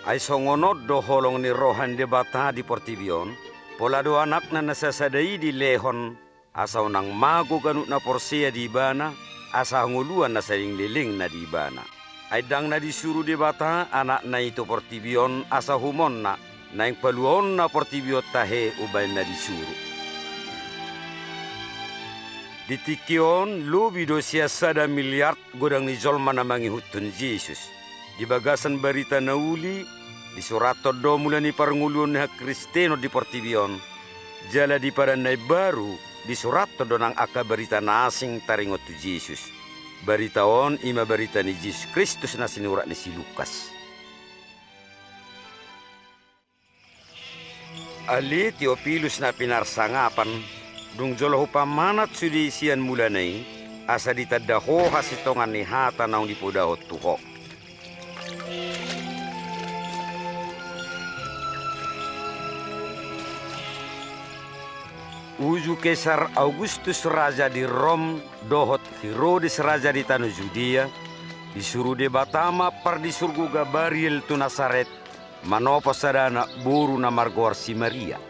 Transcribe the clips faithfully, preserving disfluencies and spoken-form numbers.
Ai songon on do holong ni roha ni Debata di portibi on, pola do Anakna na sasada i dilehon, asa unang mago ganup na porsea di Ibana, asa hangoluan na saleleng-lelengna di Ibana. Ai ndang na disuru Debata Anakna i tu portibi on asa humonna, naeng paluaonna portibi on tahe umbahen na disuru. Di tingki on lobi do sian sada miliard godang ni jolma na mangihuthon Jesus. Di bagasan barita na uli, disurathon do mula ni parngoluon ni hakristenon di portibi on, jala di Padan na Imbaru disurathon do nang angka barita na asing taringot tu Jesus. Barita on i ma barita ni Jesus Kristus na sinurat ni si Lukas. Ale Teopilus na pinarsangapan, dung jolo hupamanat sude i sian mulana i, asa ditanda ho hasintongan ni hata naung dipodahon tu ho. Uju Kesar Augustus raja di Rom dohot Herodes raja di tano Judea, disuru Debata ma pardisurgo Gabariel tu Nasaret, manopot sada anak boru na margoar si Maria.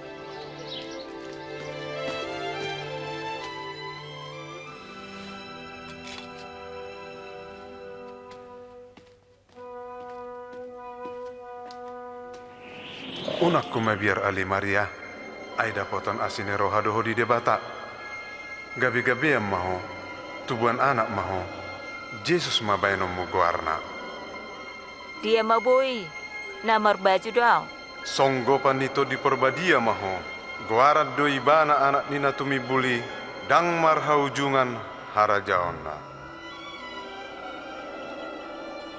Unang ho mabiar ale Maria, ai dapotan asi ni roha do ho di Debata. Gabe-gabean ma ho, tubuan anak ma ho, Jesus ma baenonmu goarna. Dia ma boi, na marbaju do ahu. Songgopan ni Tondi Parbadia ma ho, goaran do Ibana Anak ni na Tumimbul i, ndang marhaujungan harajaonna.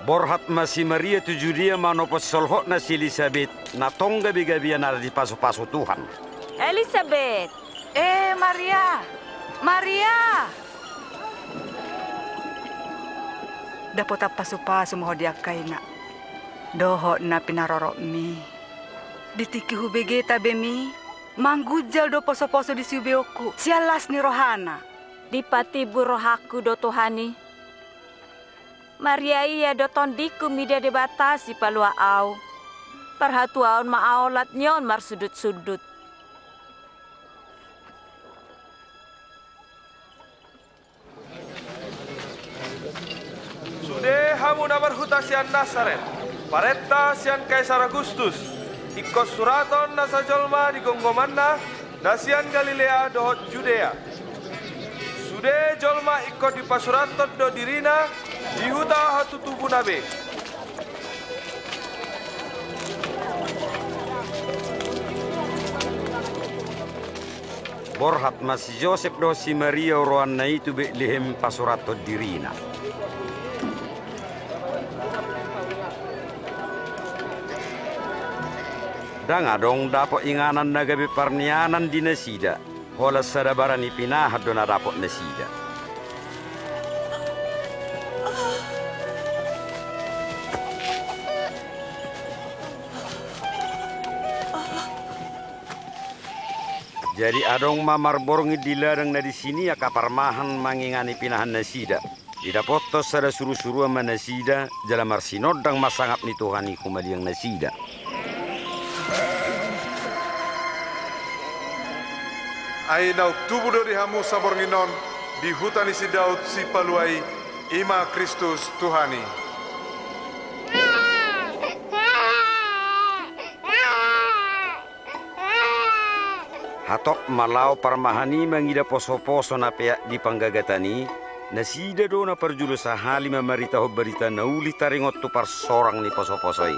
Borhat ma si Maria tu Judea manopot solhotna si Elisabet, na tong gabe-gabean na dipasu-pasu Tuhan. Elisabet! E Maria! Maria! Dapotan pasu-pasu ma ho di angka ina, dohot na pinaroropmi. Di tingki hubege tabemi, manggunjal do poso-poso di siubeonku sian las ni rohana. Dipatimbul rohangku do Tuhan i. Maria ia do tondingku mida Debata Sipalua ahu. Parhatuaon ma ahu olat ni on marsundut-sundut. Sude hamu na marhuta sian Nasaret, parenta sian Kaisar Augustus, ingkon suraton nasa jolma di gomgomanna, na sian Galilea dohot Judea. Sude jolma ingkon dipasurathon do dirina di huta hatutubuna be. Borhat ma si Josep dohot si Maria oroanna i tu Betlehem pasurathon dirina. Ndang adong dapot inganan na gabe parnianan di nasida, holan sada barani pinahan do na dapot nasida. Jadi adong ma marborngin di ladang na disi i angka parmahan mangingani pinahan nasida. Didapothon sada suru-suruan ma nasida, jala marsinondang ma sangap ni Tuhan i humaliang nasida. Ai naung tubu do di hamu saborngin on, di huta ni si Daud Sipalua i, i ma Kristus Tuhan i. Hatop ma laho parmahan i mangida poso-poso na peak di panggagatan i, nasida do na parjolo sahali mamaritahon barita na uli taringot tu parsorang ni poso-poso i.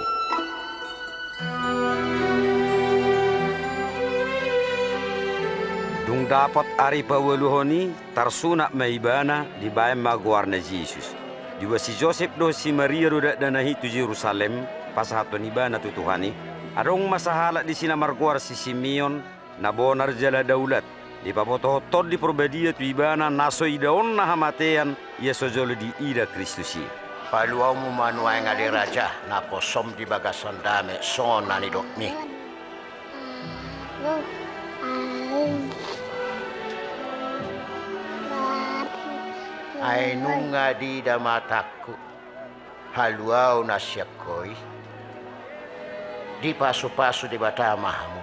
Dung dapot ari paualuhon i, tarsunat ma ibana, dibaen ma goarna Jesus. Diboan si Josep dohot si Maria do dakdanak i tu Jerusalem, pasahathon ibana tu Tuhan i. Adong ma sahalak disi na margoar si Simeon, na bonar jala daulat. Dipabotohon Tondi Parbadia tu ibana na so idaonna hamatean, ia so jolo diida Kristus i. Paluaonmu ma nuaeng ale raja, naposom di bagasan dame songon na nidokmi. Ai nunga diida matangku haluaon na sian ho i. Dipasupasu Debata ma hamu.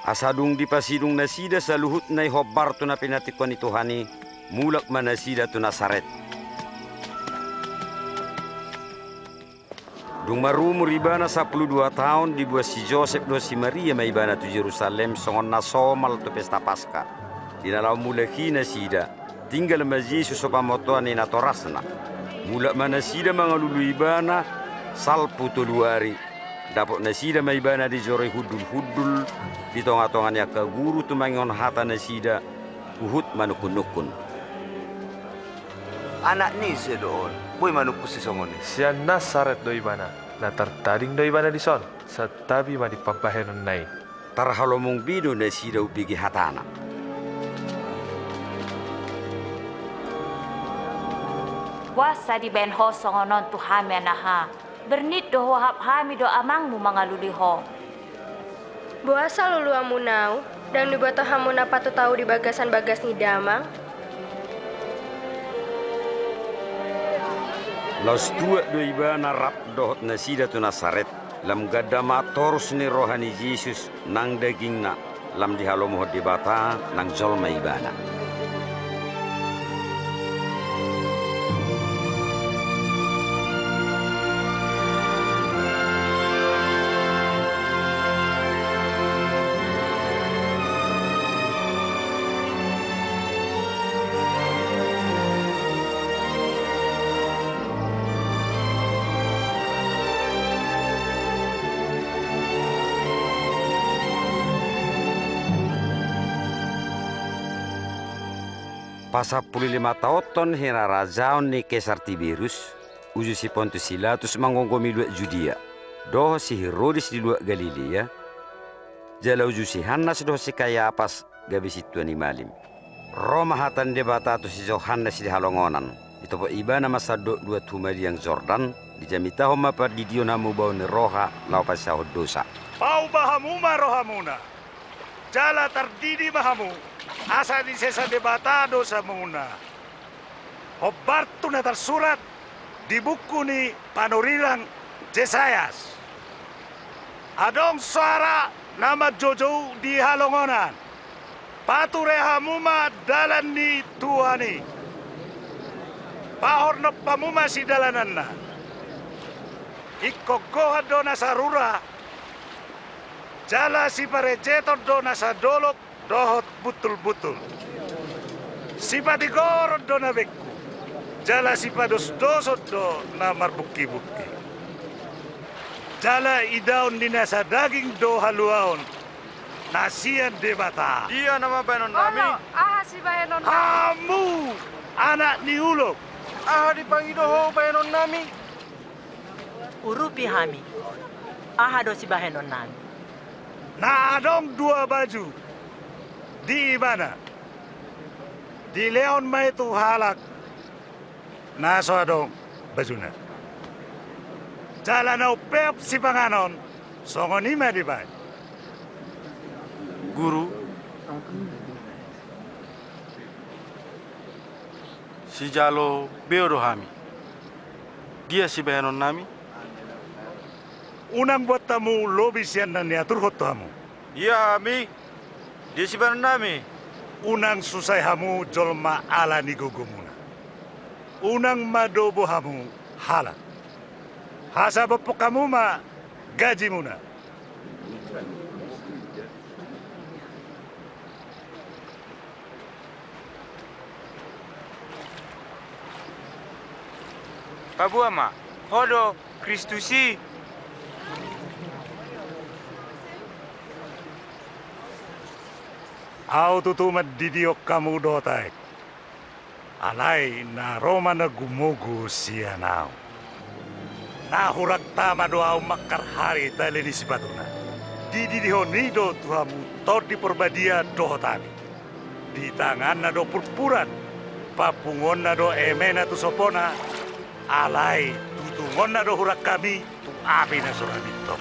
Asa dung dipasidung nasida saluhutna i hombar tu na pinantikhon ni Tuhan i, mulak ma nasida tu Nasaret. Dung marumur ibana sampulu dua taon, diboan si Josep dohot si Maria ma ibana tu Jerusalem songon na somal tu pesta Paska. Di na laho mulak i nasida, tinggal ma Jesus so pamotoan ni natorasna. Mulak ma nasida mangalului ibana salpu tolu ari. Dapot nasida ma ibana dijoroi hundulhundul di tongatonga ni angka guru tumangihon hata nasida, huhut manungkunnungkun. Anak ni ise do on, boi manungkun sisongon i? Sian Nasaret do ibana. Na tartading do ibana dison, santabi ma di pambahenonna i. Tarhalomong be do nasida umbege hatana. Boasa dibahen ho songon on tu hami, anaha? Bernit do huahap hami do amangmu mangalului ho. Boasa luluanmuna ahu? Ndang diboto hamu na patut ahu di bagasan bagas ni damang? Laos tuat do ibana rap dohot nasida tu Nasaret, lam ganda ma torus ni roha ni Jesus nang dagingna, lam dihalomohon Debata nang jolma ibana. Pasampulu lima taonhon hinarajaon ni Kesar Tiberius, uju si Pontius Pilatus manggomgomi luat Judea, dohot si Herodes di luat Galilea, jala uju si Hannas dohot si Kayapas gabe sintua ni malim. Ro ma hata ni Debata tu si Johannes di halongonan. Ditopot ibana ma sandok luat humaliang Jordan, dijamitahon ma pardidion hamubaon ni roha laho pansesahon dosa. Pauba hamu ma rohamuna, jala tardidi ma hamu, asa disesa Debata dosamuna. Hombar tu na tarsurat di buku ni panurirang Jesayas. Adong soara na manjojou di halongonan: Pature hamu ma dalan ni Tuhan i. Pahornop hamu ma sidalananna. Ingkon gohan do nasa rura, jala siparejeton do nasa dolok dohot buntulbuntul. Sipatigoron do na bengku, jala sipadosdoson do na marbungkibungki. Jala idaon ni nasa daging do haluaon na sian Debata. Dia nama bahenonnami? Olo, aha sibahenonnami? Hamu anak ni ulok, aha dipangido ho bahenonnami? Urupi hami, aha do sibahenonnami? Na adong dua baju di ibana, dilehon ma i tu halak na so adong bajuna. Jala na umpeop sipanganon, songon i ma dibahen. Guru, sijalo beo do hami. Dia sibahenonnami? Unang boan hamu lobi sian na niaturhon tu hamu. Ia hami, dia sibahenonnami? Unang susai hamu jolma ala ni gogomuna. Unang madobo hamu halak. Hasabamhon hamu ma gajimuna. Paboa ma, ho do Kristus i. Ahu tutu mandidihon hamu dohot aek. Alai na ro ma na gumogo sian ahu. Na hurang tama do ahu mangkarhari tali ni sipatuna. Dididihon i do tu hamu Tondi Porbadia dohot hami. Di tanganna do purpuran, papunguonna do emena tu sopona, alai tutungonna do hurangkami tu api na so ra mintok.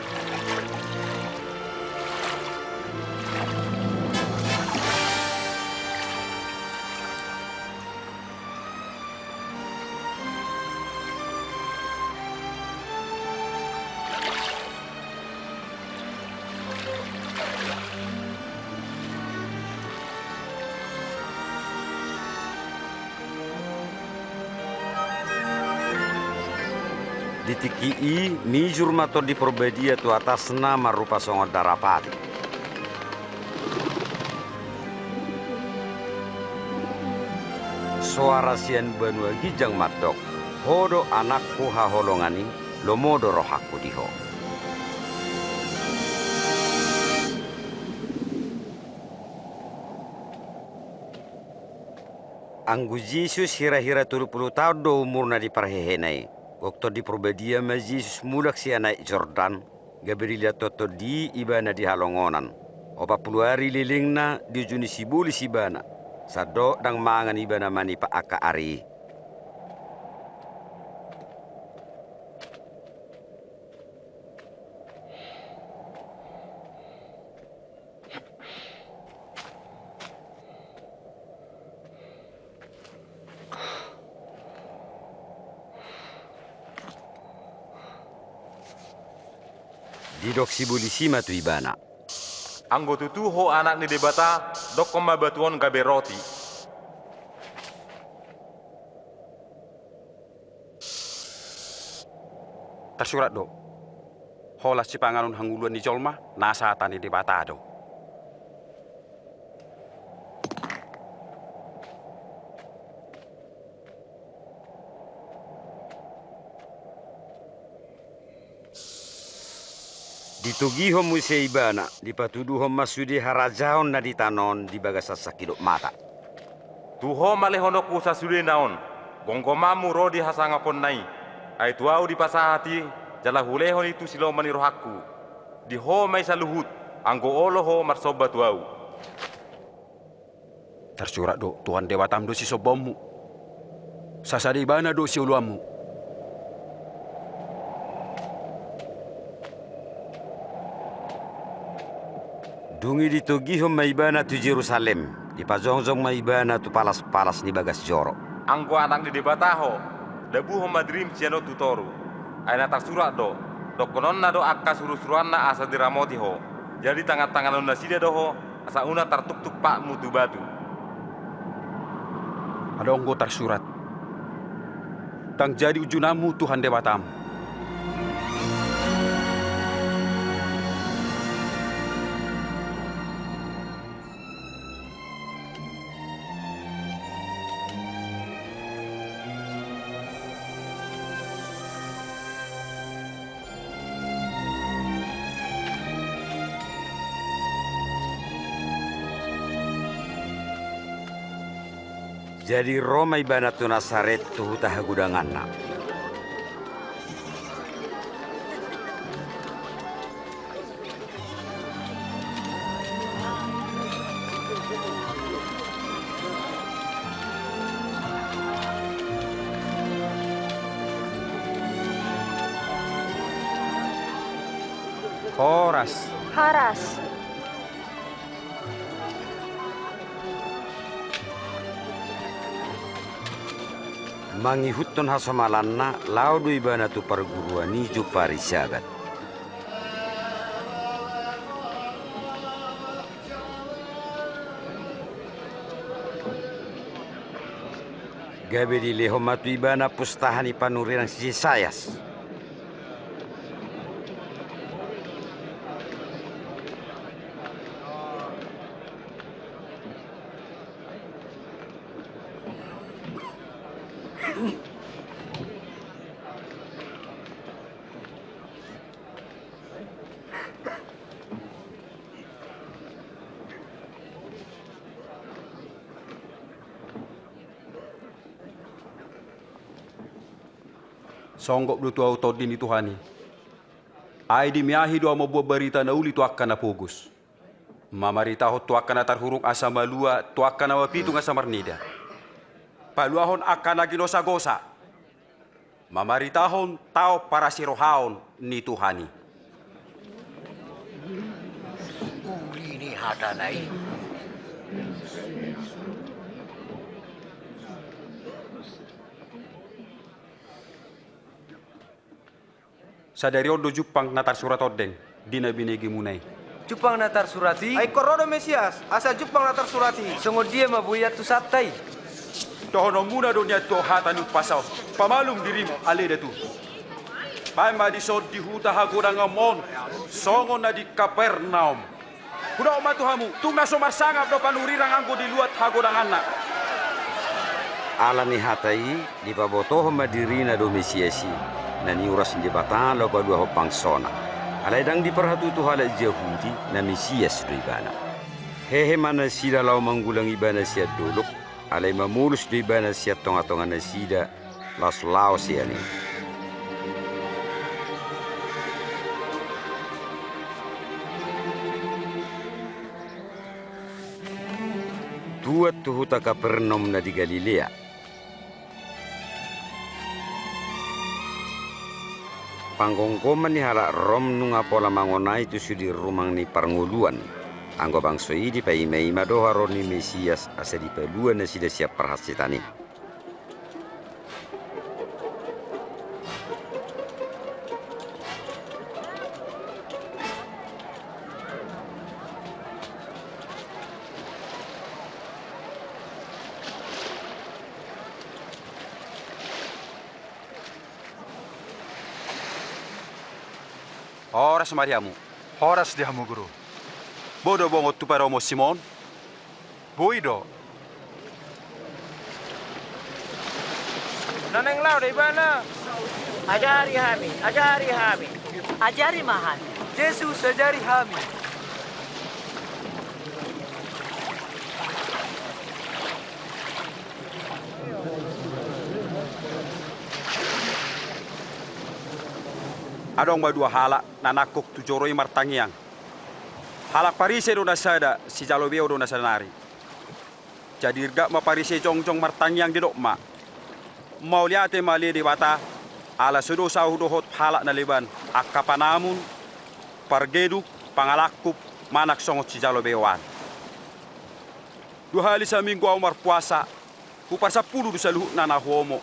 Tingki i mijur ma Tondi Porbadia tu atasna marrupa songon darapati. Soara sian banua ginjang mandok, "Ho do anakku haholongan i, lomo do rohangku di ho." Anggo Jesus hira-hira tolu pulu taon do umurna di parhehena i, gok Tondi Porbadia ma Jesus mulak sian Aek Jordan, gabe dilehon Tondi i ibana di halongonan. Opat pulu ari lelengna diujuni sibolis ibana, sandok ndang mangan ibana manipat angka ari i. Didok sibolis i ma tu ibana, "Anggo tutu ho Anak ni Debata, dokkon ma batu on gabe roti." Tarsurat do, "Holan sipanganon hangoluan ni jolma, nasa hata ni Debata do." Ditogihon muse ibana, dipatuduhon ma sude harajaon na di tano on di bagasan sangkidop mata. Tu ho ma lehononku sasudena on, gomgomanmu ro di hasangaponna i. Ai tu ahu dipasahat i, jala hulehon i tu silomo ni rohangku. Di ho ma i saluhut, anggo olo ho marsomba tu ahu. Tarsurat do, "Tuhan Debatam do sisombaonmu. Sasada Ibana do sioloanmu." Dung i ditogihon ma ibana tu Jerusalem, dipajongjong ma ibana tu palas-palas ni bagas joro. "Anggo Anak ni Debata ho, dabuhon ma dirim sian on tu toru. Ai na tarsurat do, 'Dohononna do angka surusuruanna asa diramoti ho, jala ditangantanganon nasida do ho, asa unang tartuktuk patmu tu batu.'" Adong do tarsurat, "Ndang jadi unjunanmu Tuhan Debatam." Jadi ro ma ibana tu Nasaret, tu huta hagudanganna. Horas. Horas. Mangihuthon hasomalanna, laho do ibana tu parguruan i jumpa ari Sabat. Gabe dilehon ma tu ibana pustaha ni panurirang si Jesayas. Songgop do tu ahu Tondi ni Tuhan i. Ai dimiahi do ahu mamboan barita na uli tu angka na pogos, mamaritahon tu angka na tarhurung asa malua, tu angka na mapitung asa marnida, paluahon angka na ginosagosa, mamaritahon taon parasirohaon ni Tuhan i. Uli ni hatana i. Sadari on do jumpang na tarsurat on, Deng, di na binegemuna i. Jumpang na tarsurat i? Ai ingkon ro do Mesias, asa jumpang na tarsurat i. Songon dia ma boi antusanta i? Dohononmuna do nian tu ahu hata ni umpasa on, pamalum dirim ale datu. Baen ma dison di huta hagodanganmon, songon na di Kapernaum. Hudok ma tu hamu, tung na so marsangap do panurirang anggo diluat hagodanganna. Ala ni hata i, dipabotohon ma dirina do Mesias i, na niuras ni Debata laho paluahon bangsona. Alai ndang diparhatutu halak Jahudi, na Mesias do ibana. Hehe ma nasida laho manggulang ibana sian dolok, alai mamolus do ibana sian tongatonganasida, laos laos ia ninna. Tuat tu huta Kapernaum na di Galilea. Panggomgoman ni halak Rom nunga pola mangonai tu sude rumang ni parngoluan, anggo bangso i dipaimaima do haroro ni Mesias asa dipalua nasida sian parhansetan i. Horas ma di hamu. Horas di hamu, Guru. Boi do bongot tu padomu Simon? Boi do. Na naeng laho do ibana. Ajari hami, ajari hami. Ajari ma hami. Jesus, ajari hami. Adong ma dua halak na nangkok tu joro i martangiang. Halak Parise do na sada, sijalo beo do na sada nari. Jadi irgap ma Parise jongjong martangiang, didok ma: Mauliate ma ale Debata, ala so dosa ahu dohot halak na leban, angka panamun, pargeduk, pangalangkup, manang songon sijalo beo an. Dua hali saminggu ahu marpuasa, huparsampulu do saluhutna na huomo.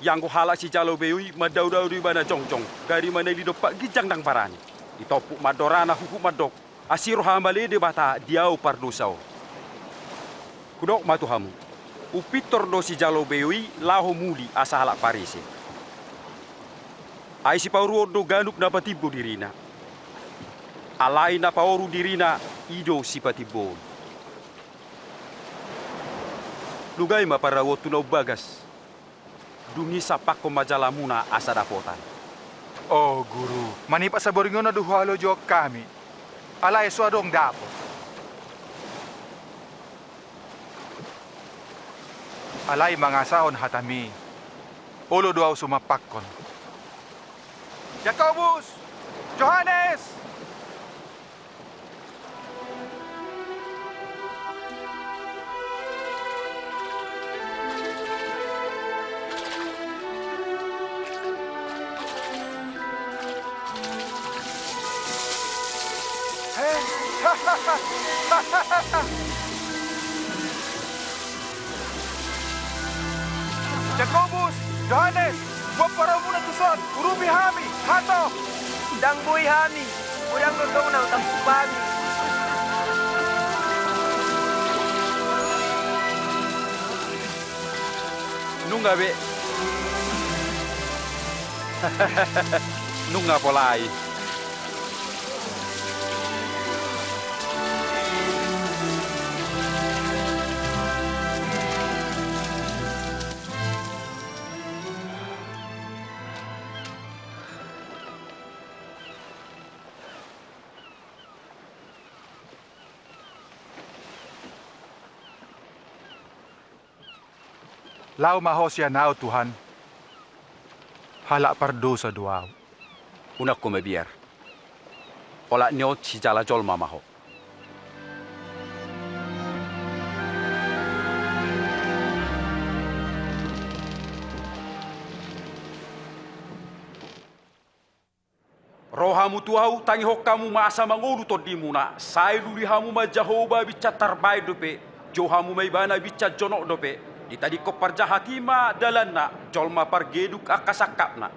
Ianggo halak sijalo beo i mandaodao do ibana jongjong, gari maneli dompak ginjang ndang barani. Ditompuk mandorana huhut mandok: Asi roham ale Debata di ahu pardosa on. Hudok ma tu hamu, umpintor do sijalo beo i laho muli asa halak Parise. Ai sipaoruon do ganup na patimbo dirina. Alai na paoru dirina, i do sipatimboon. Lugai ma parauon tu na umbagas. Dung i sampakkon ma jalamuna asa dapotan. O Guru, manipat saborngin on do huhalojohon hami, alai so adong dapot. Alai mangasahon hatami, olo do ahu sumampakkon. Jakobus! Johannes! Jakobus, Johannes, boan paraumuna tuson, urupi hami, hatop! Ndang boi hami, godang do tong na hutangkup hami. Nunga be. Nunga pola i. Laho ma ho sian ahu, Tuhan, halak pardosa do ahu. Unang ho mabiar. Olat ni on sijala jolma ma ho. Ro hamu tu ahu, tangihon hamu ma asa mangolu tondimuna, sai lului hamu ma Jahowa binsan tarbaen dope, jou hamu ma ibana binsan jonok dope. Ditadingkon parjahat i ma dalanna, jolma pargeduk angka sangkapna.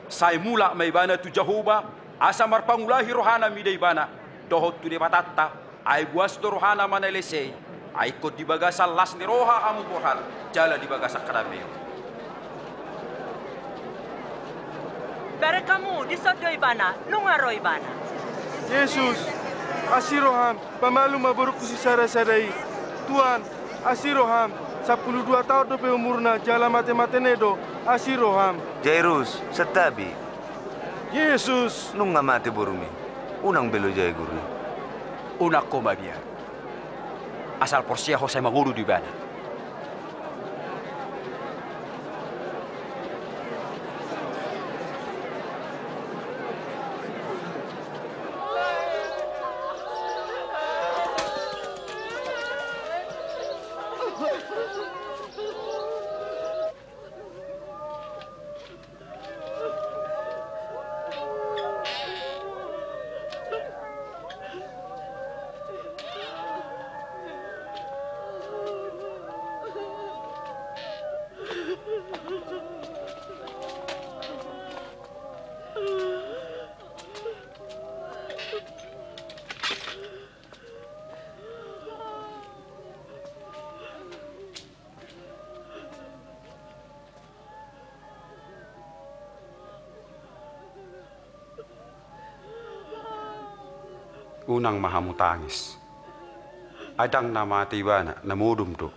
Sai mulak ma ibana tu Jahowa, asa marpangulahi rohana mida ibana, dohot tu Debatanta, ai buas do rohana manalese i, ai ingkon di bagasan las ni roha hamu borhat, jala di bagasan hadameon. Bereng hamu, dison do ibana, nunga ro ibana. Jesus, asi roham, pamalum ma borungku sisada-sada i. Tuan, asi roham, sampulu dua taon dope umurna, jala mate-mate na i do, asi roham. Jairus, santabi. Jesus. Nunga mate borumi. Unang be lojai Guru i. Unang ho mabiar. Asal porsea ho sai mangolu do ibana. Unang ma hamu tangis. Ai ndang na mate ibana, na modom do.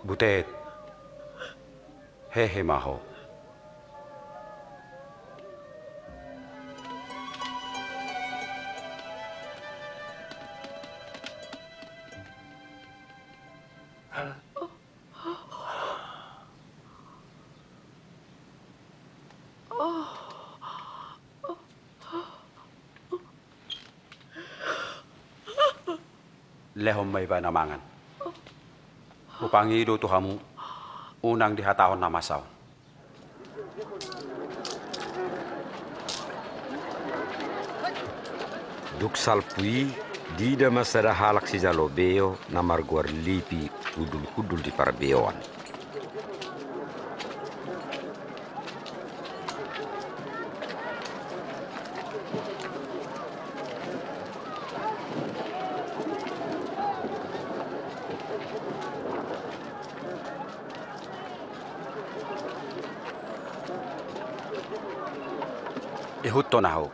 Butet. Hehe ma ho. Lehon ma ibana mangan. Hupangido tu hamu, unang dihatahon na masa on. Dung salpu i, diida ma sada halak sijalo beo na margoar Lepi hundul-hundul di parbeoan. Ihuthon ahu.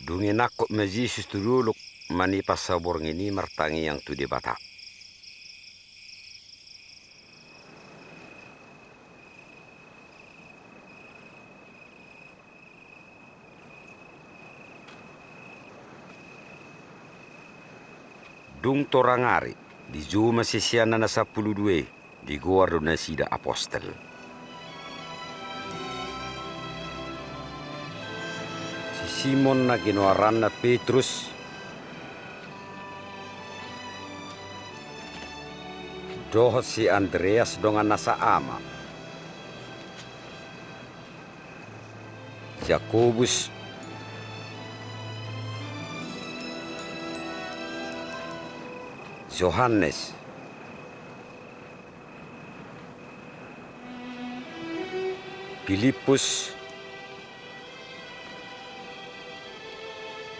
Dung i nangkok ma Jesus tu dolok manipas haborngin i martangiang tu Debata. Dung torang ari, dijou ma siseanna na sampulu dua i, digoar do nasida apostel. Si Simon na ginoaranna Petrus, dohot si Andreas dongan nasa ama, Jakobus, Johannes, Pilippus,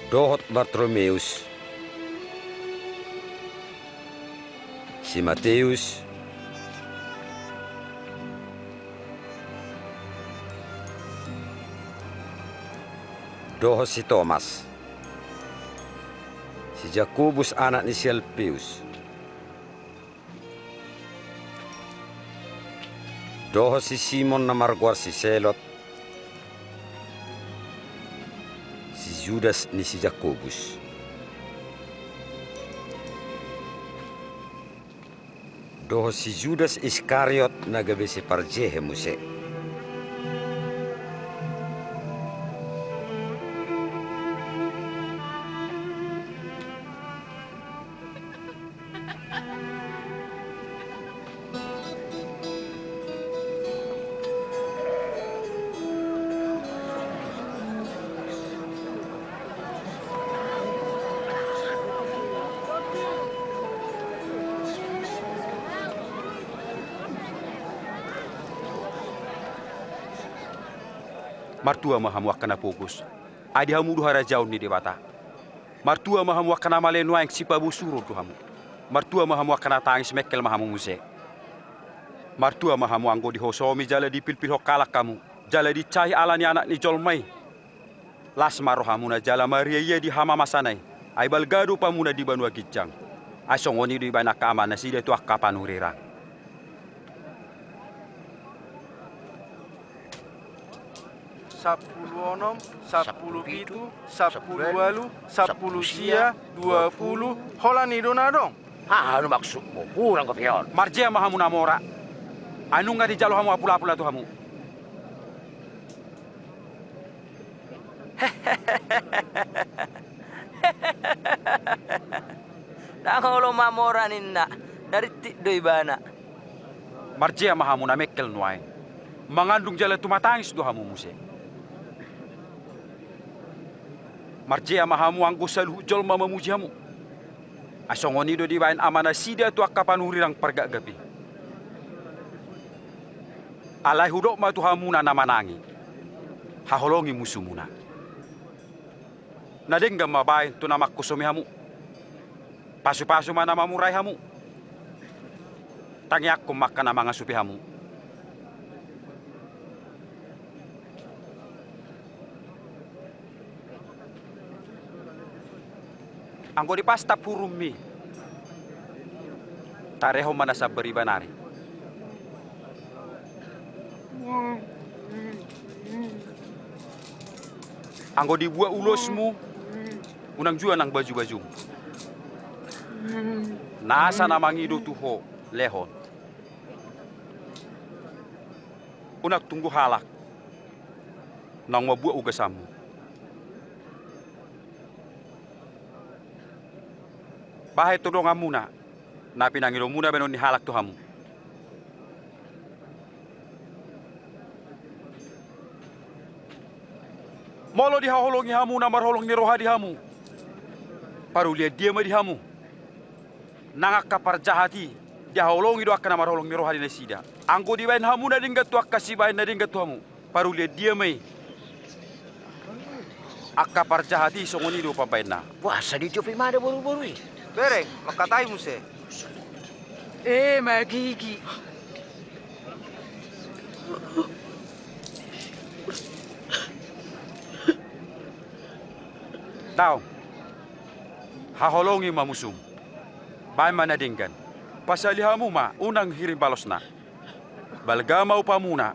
dohot Bartolomeus, si Mateus, dohot si Tomas, si Jakobus anak ni si Alpeus, dohot si Simon na margoar si Selot, si Judas ni si Jakobus. Dohot si Judas Iskariot na gabe siparjehe muse. Martua ma hamu angka na pogos, ai di hamu do harajaon ni Debata. Martua ma hamu angka na male nuaeng, sipabosuron do hamu. Martua ma hamu angka na tangis, mengkel ma hamu muse. Martua ma hamu anggo dihosomi jala dipilpilhon halak hamu, jala diinsahi ala ni Anak ni jolma i. Las ma rohamuna jala mariaia di hamamasana i, ai balga do pamuna di banua ginjang. Ai songon i do dibaen angka amanasida tu angka panurirang. Sampulu onom, sampulu pitu, sampulu ualu, sampulu sia, dua pulu. Holan i do na adong. Aha do maksudmu? Hurang dope on. Marjea ma hamu na mora. Ai nunga dijalo hamu apulapul na tu hamu. Ndang olo mamora ninna, na rintik do ibana. Marjea ma hamu na mengkel nuaeng. Mangandung jala tumatangis do hamu muse. Marjea ma hamu anggo saluhut jolma mamuji hamu. Ai songon i do dibaen amanasida tu angka panurirang pargapgap i. Alai hudok ma tu hamuna na manang i, haholongi musumuna. Na denggan ma baen tu na manghosomi hamu. Pasupasu ma na mamurai hamu. Tangiangkon ma angka na mangasupi hamu. Anggo dipastap hurummi, tarehon ma na sambar iba nari. Anggo dibuat ulosmu, unang jua nang bajubajum. Nasa na mangido tu ho, lehon. Unang tunggu halak naung mambuat ugasanmu. Bahen tu donganmuna na pinangidomuna baenon ni halak tu hamu. Molo dihaholongi hamu na marholong ni roha di hamu, parulian dia ma di hamu. Nang angka parjahat i dihaholongi do angka na marholong ni roha di nasida. Anggo dibaen hamu na denggan tu angka sibaen na denggan tu hamu, parulian dia ma i. Angka parjahat i songon i do pambaenna. Boasa dijop ibana boruboru i? Bereng, mangkatai muse. E, magigi. Daong. Haholongi ma musum. Baen ma na denggan. Pasali hamu ma, unang hirim balosna. Balga ma upamuna.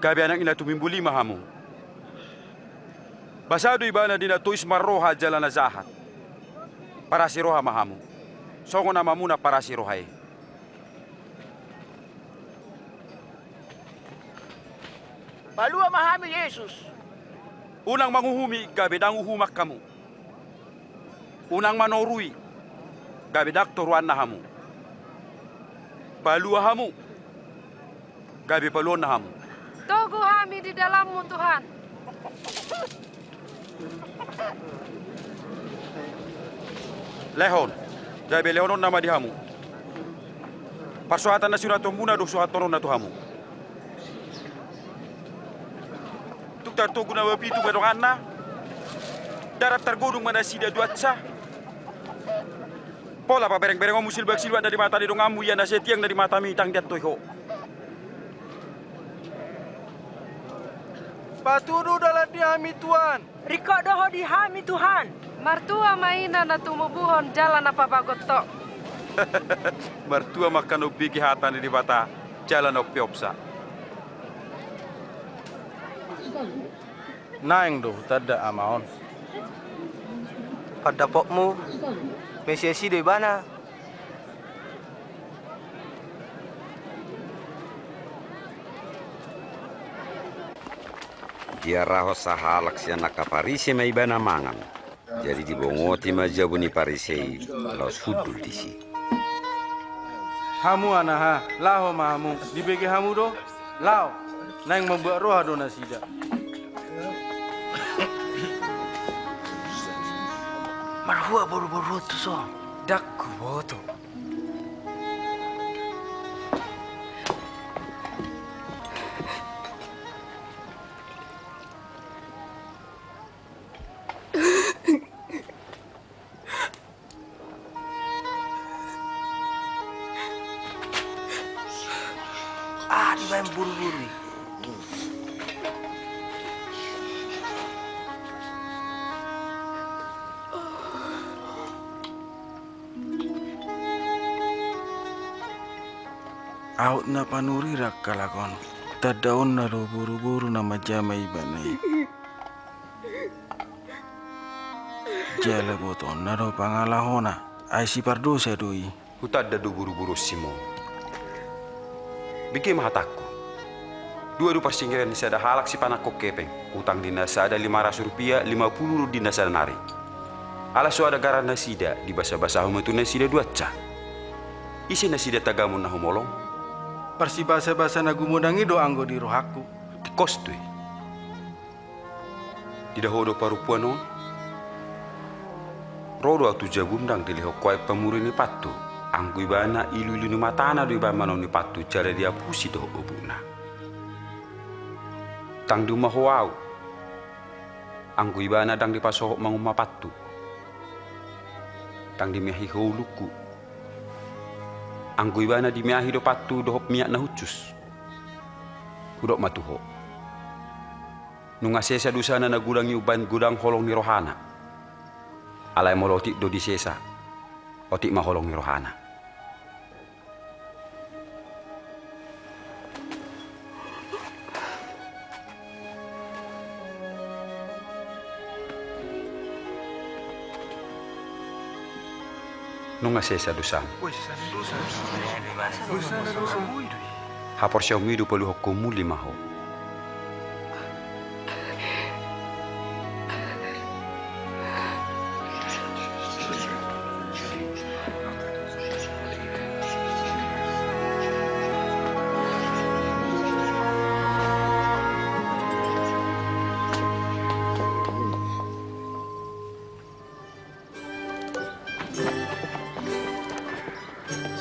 Gabe anak ni na tumimbul i ma hamu. Basa do ibana di na tois marroha jala na jahat. Parasi roha ma hamu. Songon amamuna parasi roha i. Palua ma hami Jesus. Unang manguhumi gabe ndang uhuman hamu. Unang manorui gabe ndang toruanna hamu. Palua hamu gabe paluonna hamu. Togu hami di dalammu Tuhan. Lehon, gabe lehononna ma di hamu. Parsuhatan na sinuhatonmuna do suhatononna tu hamu. Tung tartogu na mapitu ma donganna. Darat targodung ma nasida duansa. Pola paberengberengonmu silbaksilbak na di mata ni donganmu, ia na setiang na di matami ndang diantoi ho. Patudu dalan di hami Tuhan. Ringkot do ho di hami Tuhan. Martua ma ina na tumubuhon jala na pabagot ho. Martua ma angka na umbege hata ni Debata jala na umpeopsa. Naeng do hutanda Ama on. Pandapotmu, Mesias i do ibana. Diarahon sahalak sian angka Parise ma ibana mangan. Jadi dibongoti ma jabu ni Parise i laos hundul disi. Hamu anaha, laho ma hamu. Dibege hamu do? Laho. Naeng mambuat roha do nasida. Marhua boruboru on tuson? Ndang huboto. Ah, dibaen boruboru i. Aut na panurirang halak on, tandaonna do boruboru na manjama ibana i. Jala botonna do pangalahona, ai sipardosa do i. Hutanda do boruboru on, Simon. Bege ma hatangku. Dua do parsingeran ni sada halak sipanangkok hepeng, utang di na sada lima ratus rupiah, lima pulu ron di na sada nari. Ala so ada garar nasida, dibasabasahon ma tu nasida duansa. Ise nasida tagamon na humolong? Parsibasabasa na gumodang i do anggo di rohangku. Tingkos do i. Dida ho do parompuan on? Ro do ahu tu jabum ndang dilehon ho aek pamurui ni pantu. Anggo ibana, iluilu ni matana do ibaen manomni pantu jala diapusi dohot obukna. Ndang diumma ho ahu. Anggo ibana ndang dipasohot mangumma pantu. Ndang dimeahi ho ulungku. Anggo ibana dimeahi do pantu dohot miak na hushus. Hudok ma tu ho. Nunga sesa dosana na godang i umbaen godang holong ni rohana. Alai molo otik do disesa, otik ma holong ni rohana. Nunga sesa dosam. Haporseaonmi do paluhonkonmuli ma ho.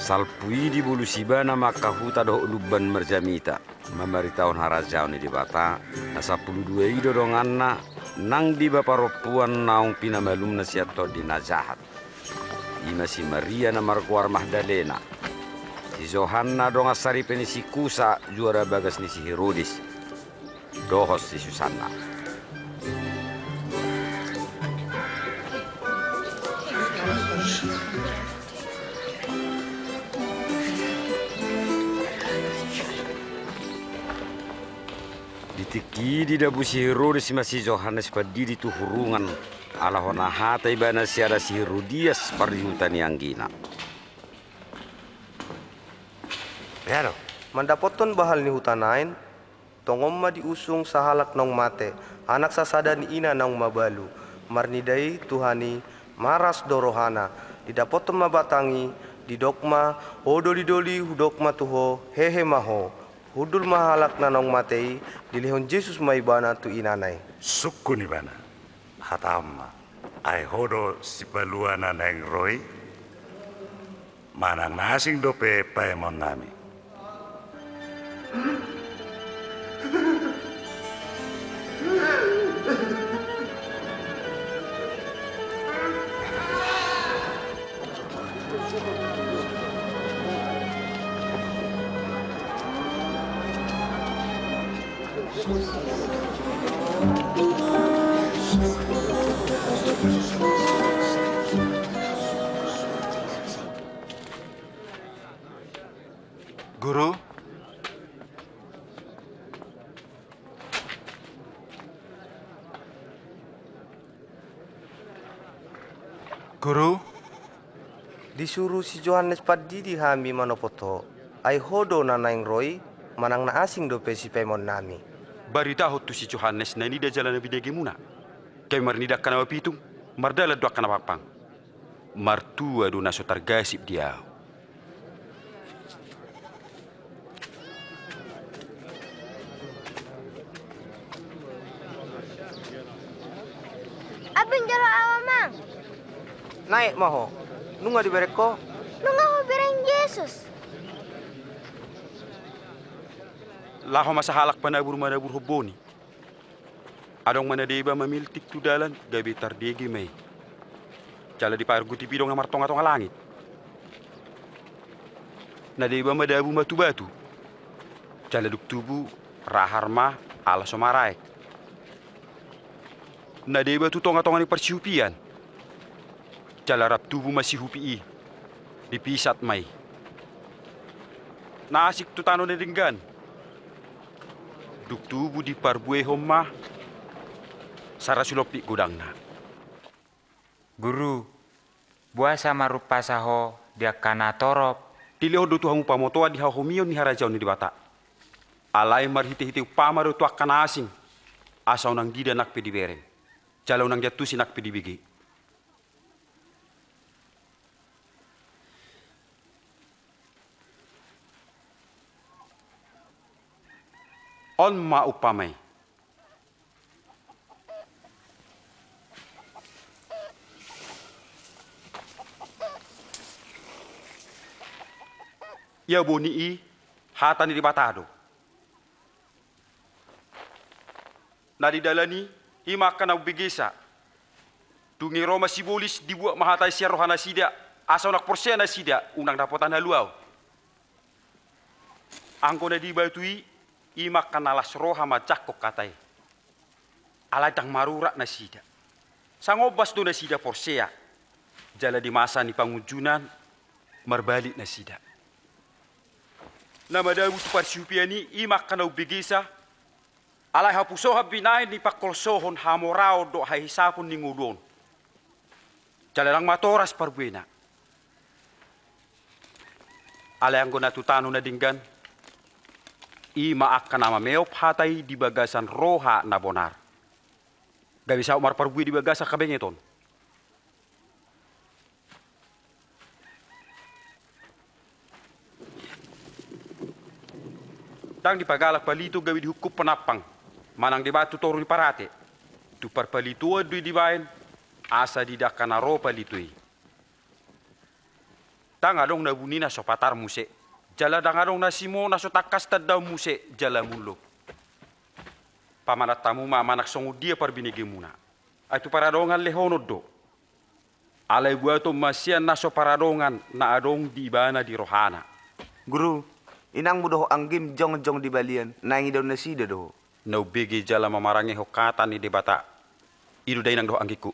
Salpu i dibolus ibana ma angka huta dohot lumban marjamita, mamaritahon harajaon ni Debata. Na sampulu dua i do donganna, nang deba parompuan naung pinamalumna sian tondi na jahat. I ma si Maria na margoar Magdalena, si Johanna dongan saripe ni si Kusa, juara bagas ni si Herodes, dohot si Susanna. Di tingki i didabu si Herodes ma si Johannes Pandidi tu hurungan, ala hona hata ibana siala si Herodias pardihuta ni anggina. Beha do. Mandapothon bahal ni huta nain, tongon ma diusung sahalak naung mate, anak sasada ni ina naung mabalu. Marnida i Tuhan i, maras do rohana. Didapothon ma batang i, didok ma, ho dolidoli, hudok ma tu ho, hehe ma ho. Hundul ma halak na naung mate i, dilehon Jesus ma ibana tu inana i. Sungkun ibana. Hatahon ma, ai ho do sipaluana naeng ro i? Manang na asing dope paimonnami. Guru? Guru? Disuru si Johannes Pandidi hami manopot ho, ai ho do na naeng ro i, manang na asing dope sipaimonnami. Baritahon tu si Johannes na nida jala na binegemuna. Gabe marnida angka na mapitung, mardalan do angka na pangpang. Martua do na so targasip di ahu. Abang jalo ahu, amang. Naek ma ho. Nunga dibereng ho? Nunga hubereng Jesus. Laho ma sahalak panabur-manabur homboni. Adong ma na deba mamiltik tu dalan, gabe tardege ma i. Jala dipargutip i dong na martonga-tonga langit. Na deba madabu ma tu batu. Jala dung tubu, rahar ma, ala so maraek. Na deba tu tonga-tonga ni parsihupian. Jala rap tubu ma sihupi i, dipisat ma i. Na asing tu tano na denggan. Dung tubu diparbuehon ma, sara silompit godangna. Guru, boasa marumpasa ho di angka na torop? Dilehon do tu hamu pamotoan di hahomion ni harajaon ni Debata. Alai marhite-hite umpama do tu angka na asing, asa unang dida nang pe dibereng, jala unang diantusi nang pe dibege. On ma umpama i. Ia boni i, hata ni Debata do. Na di dalan i, i ma angka na umbegesa. Dung i ro ma sibolis, dibuat ma hata i sian rohanasida, asa unang porsea nasida, unang dapotan haluaon. Anggo na di batu i, i ma angka na las roha manjangkon hata i. Alai ndang marurat nasida. Sangombas do nasida porsea. Jala di masa ni pangunjunan, marbalik nasida. Na madabu tu parsihupian i, i ma angka na umbegesa, alai hapusohan binahen ni pangkolsohon, hamoraon dohot hahisapon ni ngolu on. Jala ndang matoras parbuena. Alai anggo na tu tano na denggan, i ma angka na mameop hata i di bagasan roha na bonar. Gabe saut marparbue di bagasan habengeton. Ndang dipagalak palito gabe dihungkun panampang, manang dibaen tu toru ni parate. Tu parpalitoan do i dibaen, asa dida angka na ro palito i. Ndang adong na buni na so patar muse, jala ndang adong na simo na so tangkas tandaon muse jala mulop. Pamanat hamu ma manang songon dia parbinegemuna. Ai tu paradongan lehonon do. Alai buaton ma sian na so paradongan na adong di ibana di rohana. Guru, inangmu dohot anggim jongjong di balian, naeng idaon nasida do ho. Na umbege jala mamarangehon hata ni Debata, i do dainang dohot anggingku.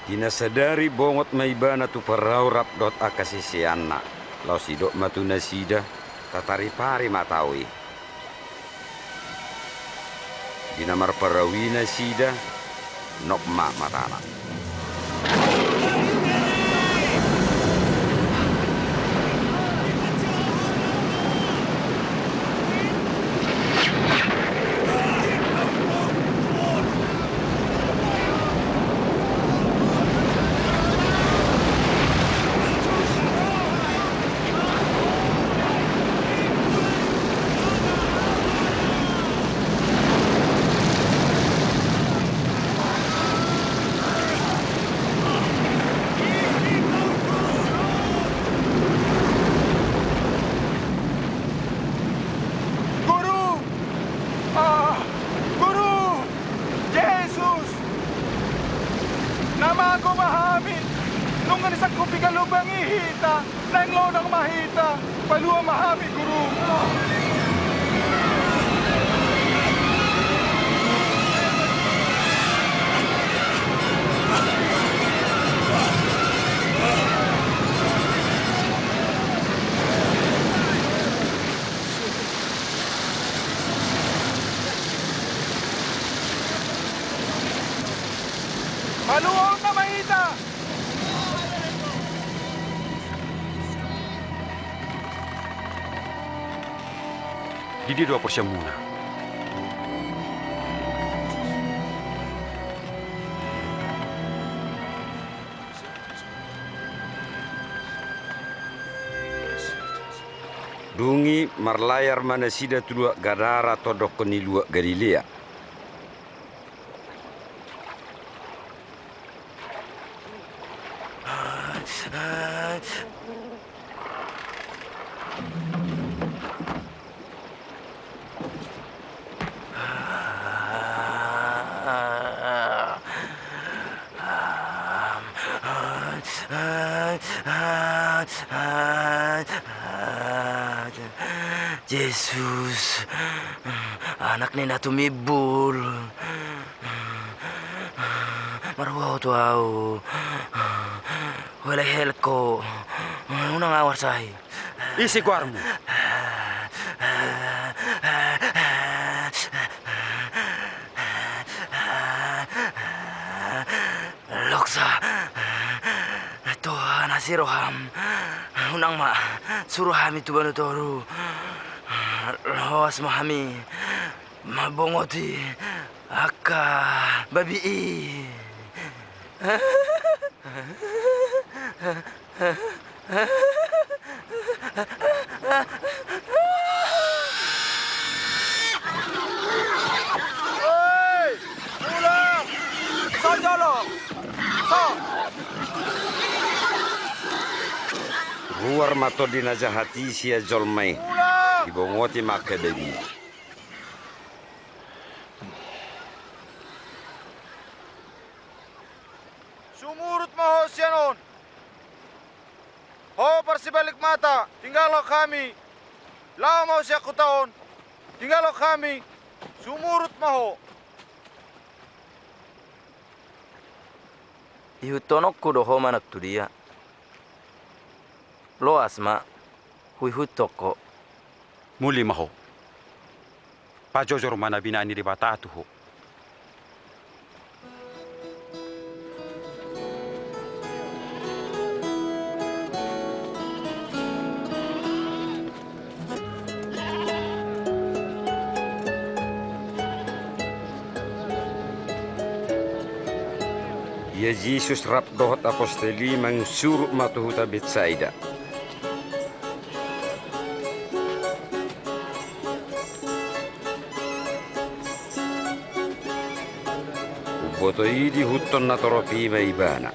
Di na sadari bongot ma ibana tu parau rap dohot angka siseanna, laos didok ma tu nasida, tataripari ma tao i. Di na marparau i nasida, nok ma matana. Guru! Ah, Guru! Jesus! Na mago ma hami! Nunga disangkupi galumbang i hita! Naeng lonang ma hita, palua ma hami, Guru. Paluaonna ma hita. Di dia do haporseaonmuna? Dung i marlayar ma nasida tu luat Gadara, tondongkon ni luat Galilea. Jesus, Anak ni na tumimbul, marua Ho tu ahu. Huelek-elek Ho, unang ahu arsahi. Ise goarmu? Loksa, Tuhan, asi roham. Unang ma suru hami tu banua toru. Loas ma hami mambongoti angka babi i. Hei, mulak! Sahat jolo! Sahat! Ruar ma tondi na jahat i sian jolma i. Mulak! Dibongoti ma angka babi i. Sumurut ma ho sian on! Ho parsibalik mata, tinggalhon hami! Laho ma ho sian huta on, tinggalhon hami! Sumurut ma ho! Ihuthononku do ho manang tu dia. Loas ma, huihuthon ho. Muli ma ho. Pajojor ma na binahen ni Debata tu ho. Ia Jesus rap dohot apostel i mangisurut ma tu huta Betsaida. Umboto i diihuthon natorop i ma ibana.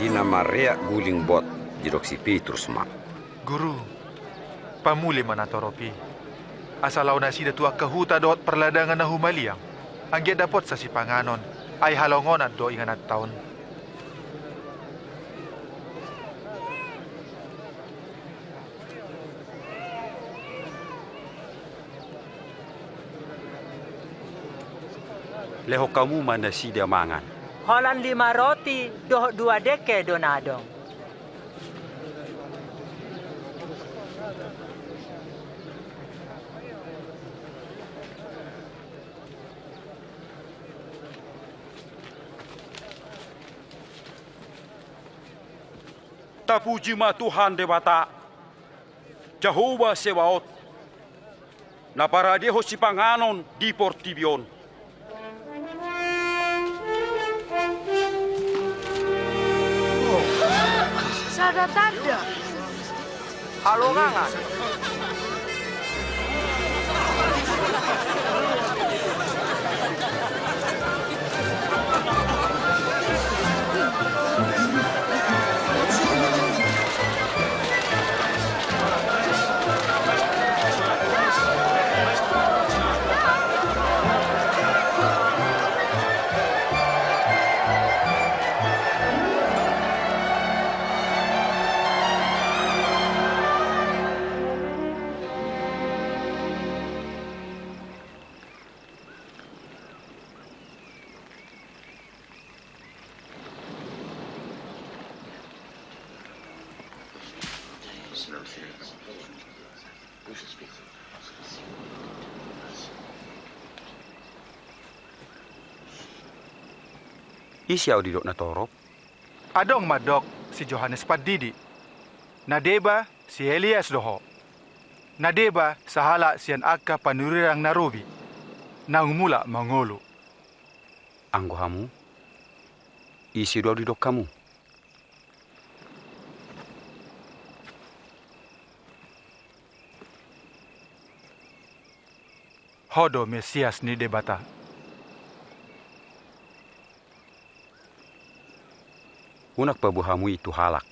Di na mareak guling bot, didok si Petrus ma: Guru, pamuli ma natorop i, asa laho nasida tu angka huta dohot parladangan na humaliang, anggiat dapotsa sipanganon, ai halongonan do ingananta on. Lehon hamu ma nasida mangan. Holan lima roti dohot dua dengke do na adong. Tapuji ma Tuhan Debata, Jahowa Sebaot, na paradehon sipanganon di portibi on. Sada tanda. Halongangan. Ise ahu didok na torop? Adong mandok si Johannes Pandidi. Na deba si Elias do ho. Na deba sahalak sian angka panurirang na robi, naung mulak mangolu. Anggo hamu, ise do ahu didok hamu? Ho do Mesias ni Debata. Unang paboa hamu i tu halak.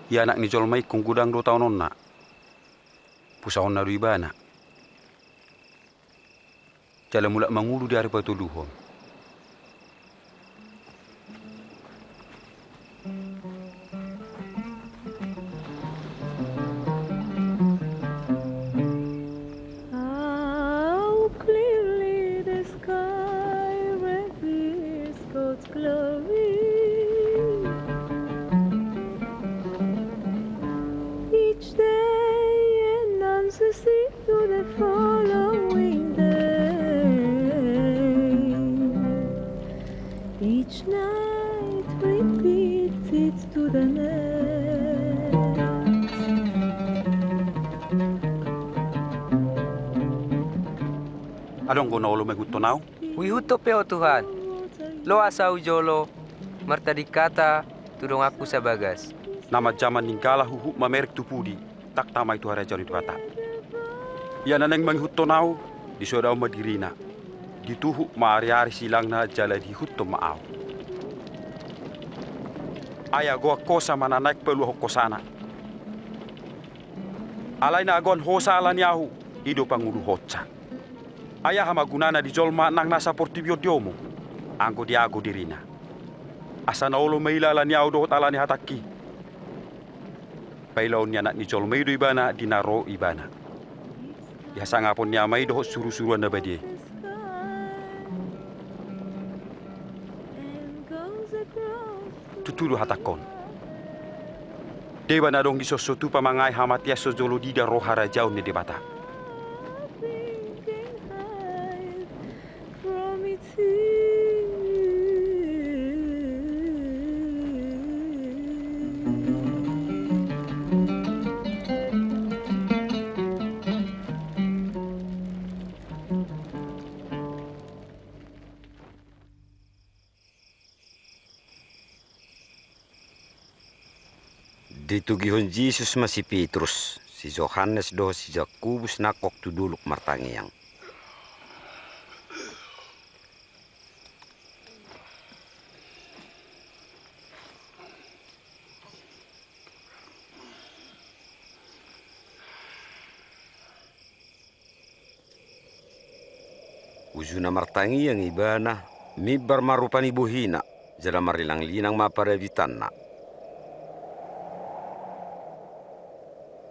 Ia Anak ni jolma i ingkon godang do taononna. Pusaonna do ibana. Jala mulak mangolu di ari patoluhon. How clearly the sky reveals God's glory. Each day announces it to the following day. Each night repeats it to the next. Adong do na olo mangihuthon ahu? Huihuthon pe ho Tuhan. Loas ahu jolo, martading hata tu donganku sabagas. Na manjaman ninggala huhut mamereng tu pudi, ndang tama i tu harajaon ni Debata. Ia na naeng mangihuthon ahu, disoda on ma dirina. Dituhuk ma ariari silangna jala diihuthon ma ahu. Ai agoan hosa ma na naeng paluahon hosana. Alai na agoan hosa ala ni ahu, i do panguluhonsa. Ai aha ma gunana di jolma nang nasa portibi on diomong, anggo diago dirina? Asa na olo maila ala ni ahu dohot ala ni hatangki. Pailaon ni Anak ni jolma i do ibana di na ro ibana. Di hasangapon ni Ama i dohot surusuruan na badia i. Tutu do hatangkon. Deba na adong dison so tupa mangae hamatean so jolo diida ro harajaon ni Debata. Ditogihon Jesus ma si Petrus, si Johannes dohot si Jakobus nangkok tu dolok martangiang. Ujuna martangiang ibana, mimbar ma rupa ni bohina, jala marlinanglinang ma parabitanna.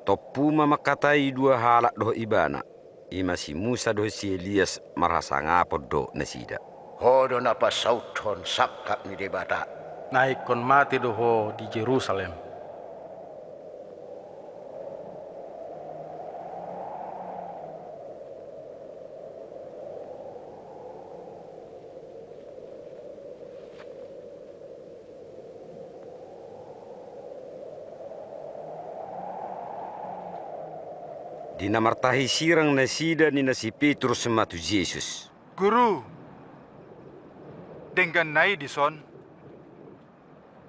Tompu ma mangkatai dua halak dohot ibana, i ma si Musa dohot si Elias, marhasangapon do nasida. Ho do na pasauthon sangkap ni Debata. Na ingkon mate do ho di Jerusalem. Di na martahi sirang nasida ninna si Petrus ma tu Jesus. Guru, denggan na i dison.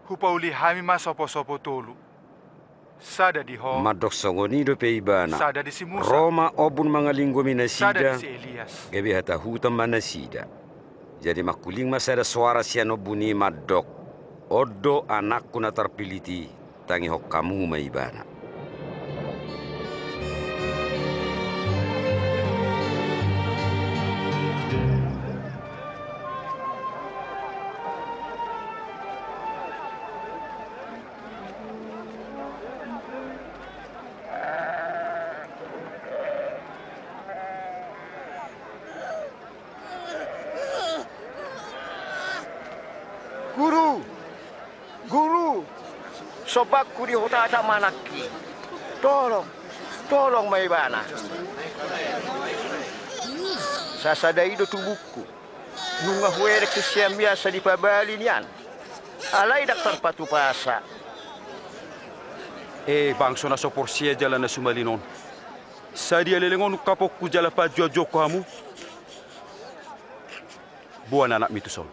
Hupauli hami ma soposopo tolu. Sada di ho. Mandok songon i dope ibana. Sada di si Musa. Ro ma ombun mangalinggomi nasida. Sada di si Elias. Gabe hatahuton ma nasida. Jadi mangkuling ma sada soara sian ombun i mandok, on do anakku na tarpilit i, tangihon hamu ma ibana. Guru! Guru! Sombaku di ho tata ma nangkin. Tolong! Tolong ma ibana. Sasada i do tubungku. Nunga huelek sisean miasa dipabali nian. Alai ndang tarpatupasa. E, bangso na so porsea jala na sumalin on. Sadia leleng on ungkaponku jala paanjuanjuanku hamu? Boan anakmi tuson.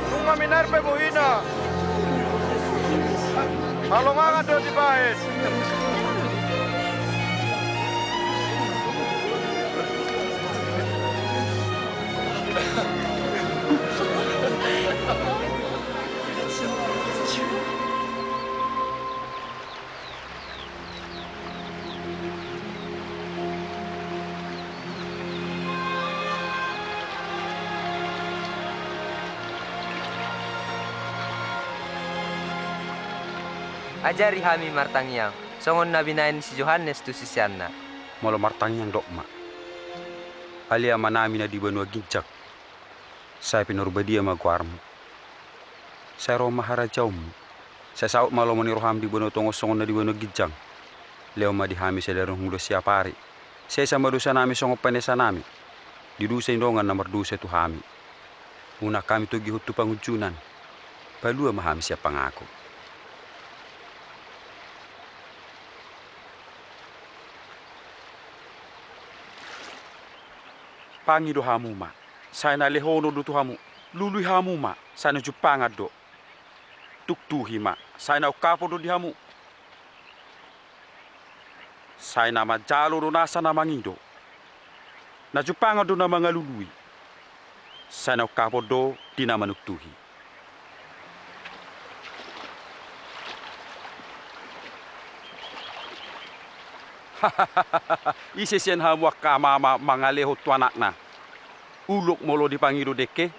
Nunga minar pe bohina. Halongangan do dibahen. Ajari hami martangiang, songon na binahen si Johannes tu siseanna. Molo martangiang dok ma: Ale Amanami na di banua ginjang, sai pinarbadia ma goarmu. Sai ro ma harajaonmu. Sai saut ma lomo ni roham di banua tonga on songon na di banua ginjang. Lehon ma di hami sadari on hangoluan siapari. Sesa ma dosanami songon panesanami di dosa ni dongan na mardosa tu hami. Unang hami togihon tu pangunjunan. Palua ma hami sian pangago. Pangido hamu ma, sai na lehonon do tu hamu. Lului hamu ma, sai na jumpangan do. Tuktuhi ma, sai na ungkapon do di hamu. Sai na manjalo do nasa na mangido. Na jumpangan do na mangalului. Sai na ungkapon do di na manuktuhi. Ise sian hamu angka amama mangalehon tu anakna ulok molo dipangido dengke,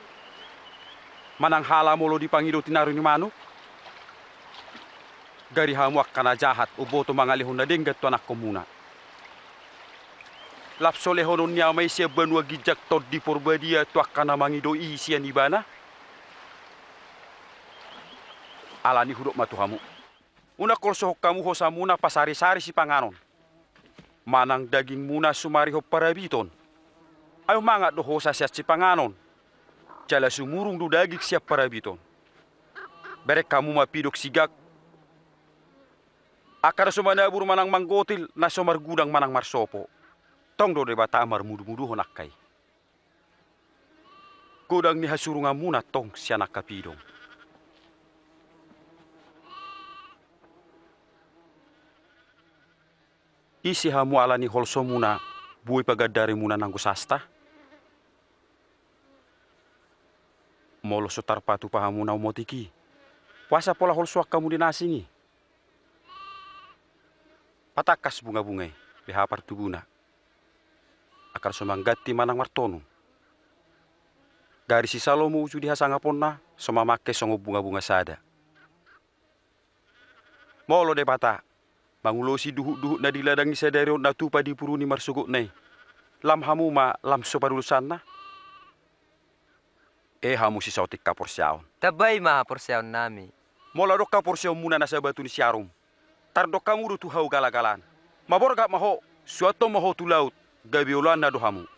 manang hala molo dipangido tinaru ni manuk? Gari hamu angka na jahat, umboto mangalehon na denggan tu anakkonmuna. Lam so lehonon ni Ama i sian banua ginjang Tondi Porbadia tu angka na mangido i sian Ibana? Alani hudok ma tu hamu, unang holsohon hamu hosamuna pasarisari sipanganon, manang dagingmuna sumarihon parabiton. Ai humangan do hosa sian sipanganon, jala sumurung do daging sian parabiton. Bereng hamu ma pidong sigak, angka na so manabur manang manggotil, na so margudang manang marsopo. Tong do Debata marmudumuduhon angka i. Godang ni hasurunganmuna tong sian angka pidong. Ise hamu alani holsomuna boi pagandarimuna nanggo sasta? Molo so tarpatupa hamu na umotik i, boasa pola holsoan hamu di na asing i? Patangkas bungabunga i, beha partubuna. Angka na so mangganti manang martonun. Gari si Salomo uju di hasangaponna so mamangke songon bungabunga sada. Molo Debata mangulosi duhutduhut na di ladang ni sadari on na tupa di puruni marsogotna i, lam hamu ma lam so padudosanna? E hamu sisaotik haporseaon. Tambai ma haporseaonnami. Molo adong haporseaonmuna na sabatu ni siarum, tardok hamu do tu hau galagalan. Maborgat ma ho, suanton ma ho tu laut, gabe oloanna do hamu.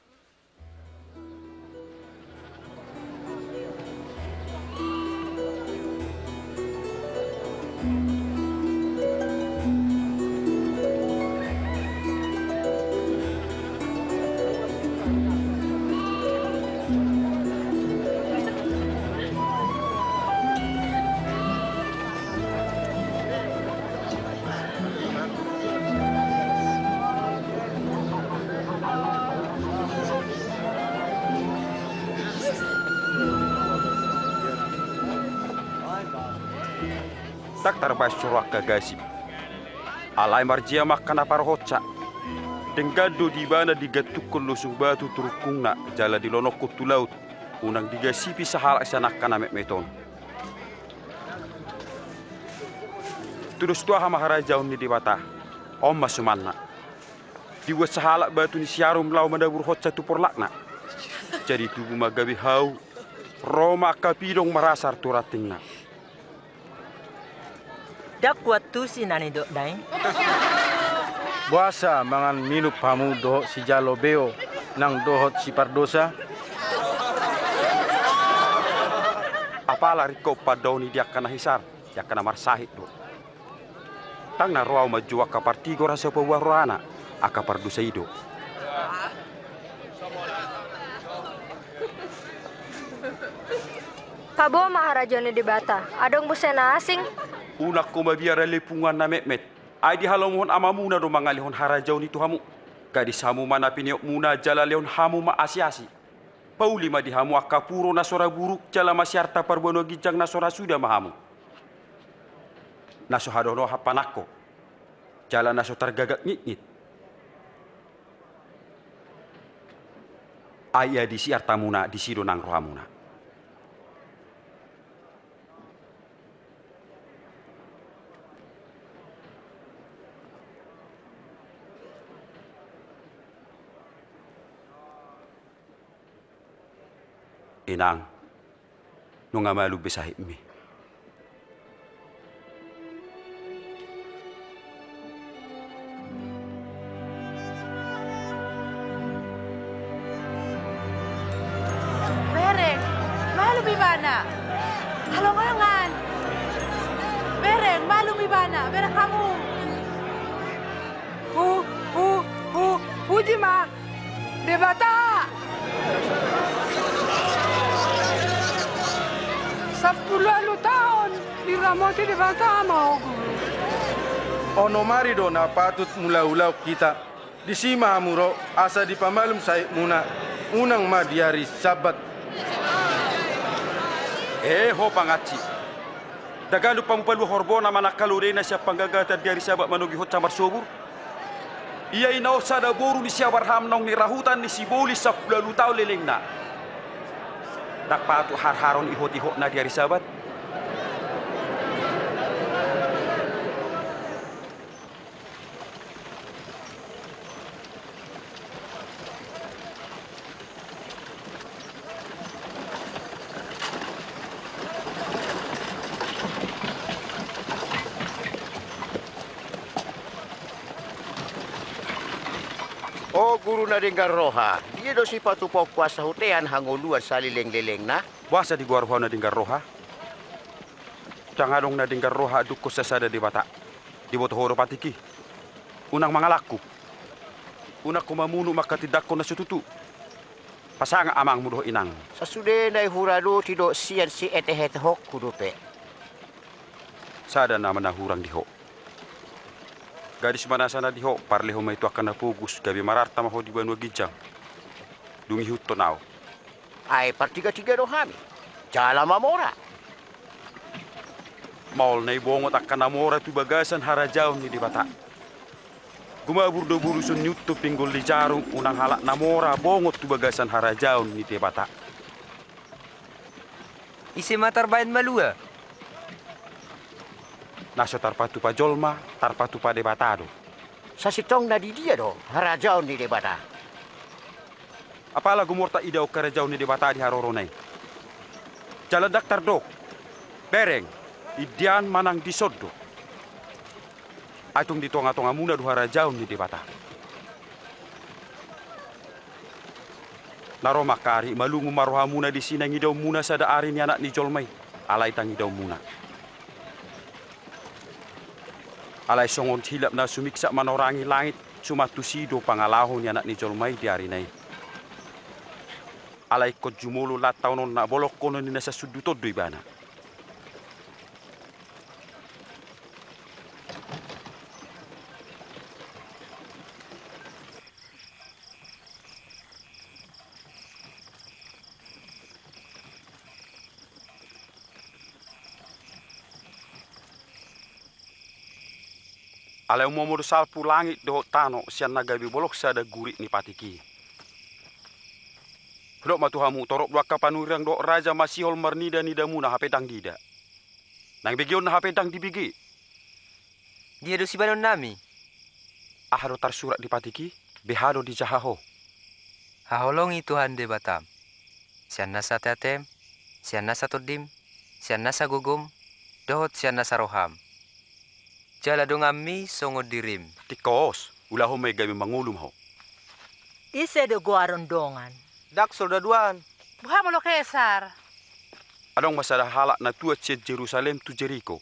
Ndang tarbaen so ro angka gasip. Alai marjea ma angka na parohonsa. Denggan do di ibana digantungkon losung batu tu rungkungna jala dilonongkon tu laut, unang digasipi sahalak sian angka na metmet on. Tudos tu aha ma harajaon ni Debata? On ma sumanna. Dibuat sahalak batu ni siarum laho manaburhonsa tu porlakna. Jadi tubu ma gabe hau, ro ma angka pidong marasar tu rantingna. Ndang huantusi na nidokna i. Boasa mangan minum hamu dohot sijalo beo nang dohot sipardosa? Apala ringkot pandaoni di angka na hisar, di angka na marsahit do. Ndang na ro ahu manjou angka partigor asa paboa rohana, angka pardosa i do. Paboa ma harajaon ni Debata, adong muse na asing? Unang ho mabiar ale punguan na metmet, ai dihalomohon Amamuna do mangalehon harajaon i tu hamu. Gadis hamu ma na piniopmuna jala lehon hamu ma asiasi. Pauli ma di hamu angka puro na so ra buruk jala masiarta parbanua ginjang na so ra suda ma hamu. Na so hadonohan panangko, jala na so targagak ngitngit. Ai ia disi artamuna, disi do nang rohamuna. Inang, nunga malum be sahitmi. Bereng, malum ibana. Halongangan. Bereng, malum ibana. Bereng hamu. Pu, pu, pu, puji ma Debata! Sampulu ualu taon diramoti Debata ma ho, Guru. Onom ari do na patut mulaulaon hita, disi ma hamu ro asa dipamalum sahitmuna, unang ma di ari Sabbat. Ehe ho pangansi. Ndang ganup hamu palua horbona manang halodena sian panggagatan di ari Sabbat manogihonsa marsobur? Ia i na on sada boru ni si Abraham naung nirahutan ni sibolis sampulu ualu taon lelengna. Ndang patut harharon ihotihotna di ari Sabbat? O Guru na denggan roha, dia do sipatupaonku asa hutean hangoluan salelenglelengna? Boasa digoar ho na denggan roha? Ndang adong na denggan roha andungkon sasada Debata. Diboto ho do patik i? Unang mangalangkup. Unang ho mamunuk mangkatindangkon na so tutu. Pasangap amangmu dohot inangmu. Sasudena i huradoti do sian sietehetehonku dope. Sada nama na hurang di ho. Gadis ma nasa na di ho, parlehon ma i tu angka na pogos, gabe mararta ma ho di banua ginjang. Dung ihuthon ahu. Ai partigatiga do hami, jala mamora. Maol na i bongot angka na mora tu bagasan harajaon ni Debata. Gumabur do buluson ni untu pinggol ni jarum, unang halak na mora bongot tu bagasan harajaon ni Debata. Ise ma tarbaen malua? Na so tarpatupa jolma, tarpatupa Debata do. Sasintongna di dia do harajaon ni Debata? Apala gumortat idaon harajaon ni Debata di harorona i? Jala ndang tardok, bereng, di an manang dison do. Ai tung di tongatongamuna do harajaon ni Debata. Na ro ma angka ari, malungun ma rohamuna disi naeng idaonmuna sada ari ni Anak ni jolma i, alai ndang idaonmuna. Alai songon hilap na sumiksak manorangi langit, suman tusi do pangalaho ni Anak ni jolma i di arina i. Alai ingkon jumolo lan taononna, bolongkonon ni na sasundut on do ibana. Alai umomo do salpu langit dohot tano sian na gabe bolong sada gurik ni patik i. Hudok ma tu hamu, torop do angka panurirang dohot raja masihol marnida-nida muna hape ndang diida. Naeng begeonna hape ndang dibege. Dia do sibahenonnami? Aha do tarsurat di patik i, beha do dijaha ho? Haholongi Tuhan Debatam, sian nasa ateatem, sian nasa tondim, sian nasa gogom, dohot sian nasa roham. Jala donganmi songon dirim. Tingkos, ulahon ma i gabe mangolu ma ho. Ise do goaron dongan? Ndang soldadu an. Boha molo Kesar? Adong ma sada halak na tuat sian Jerusalem tu Jeriko.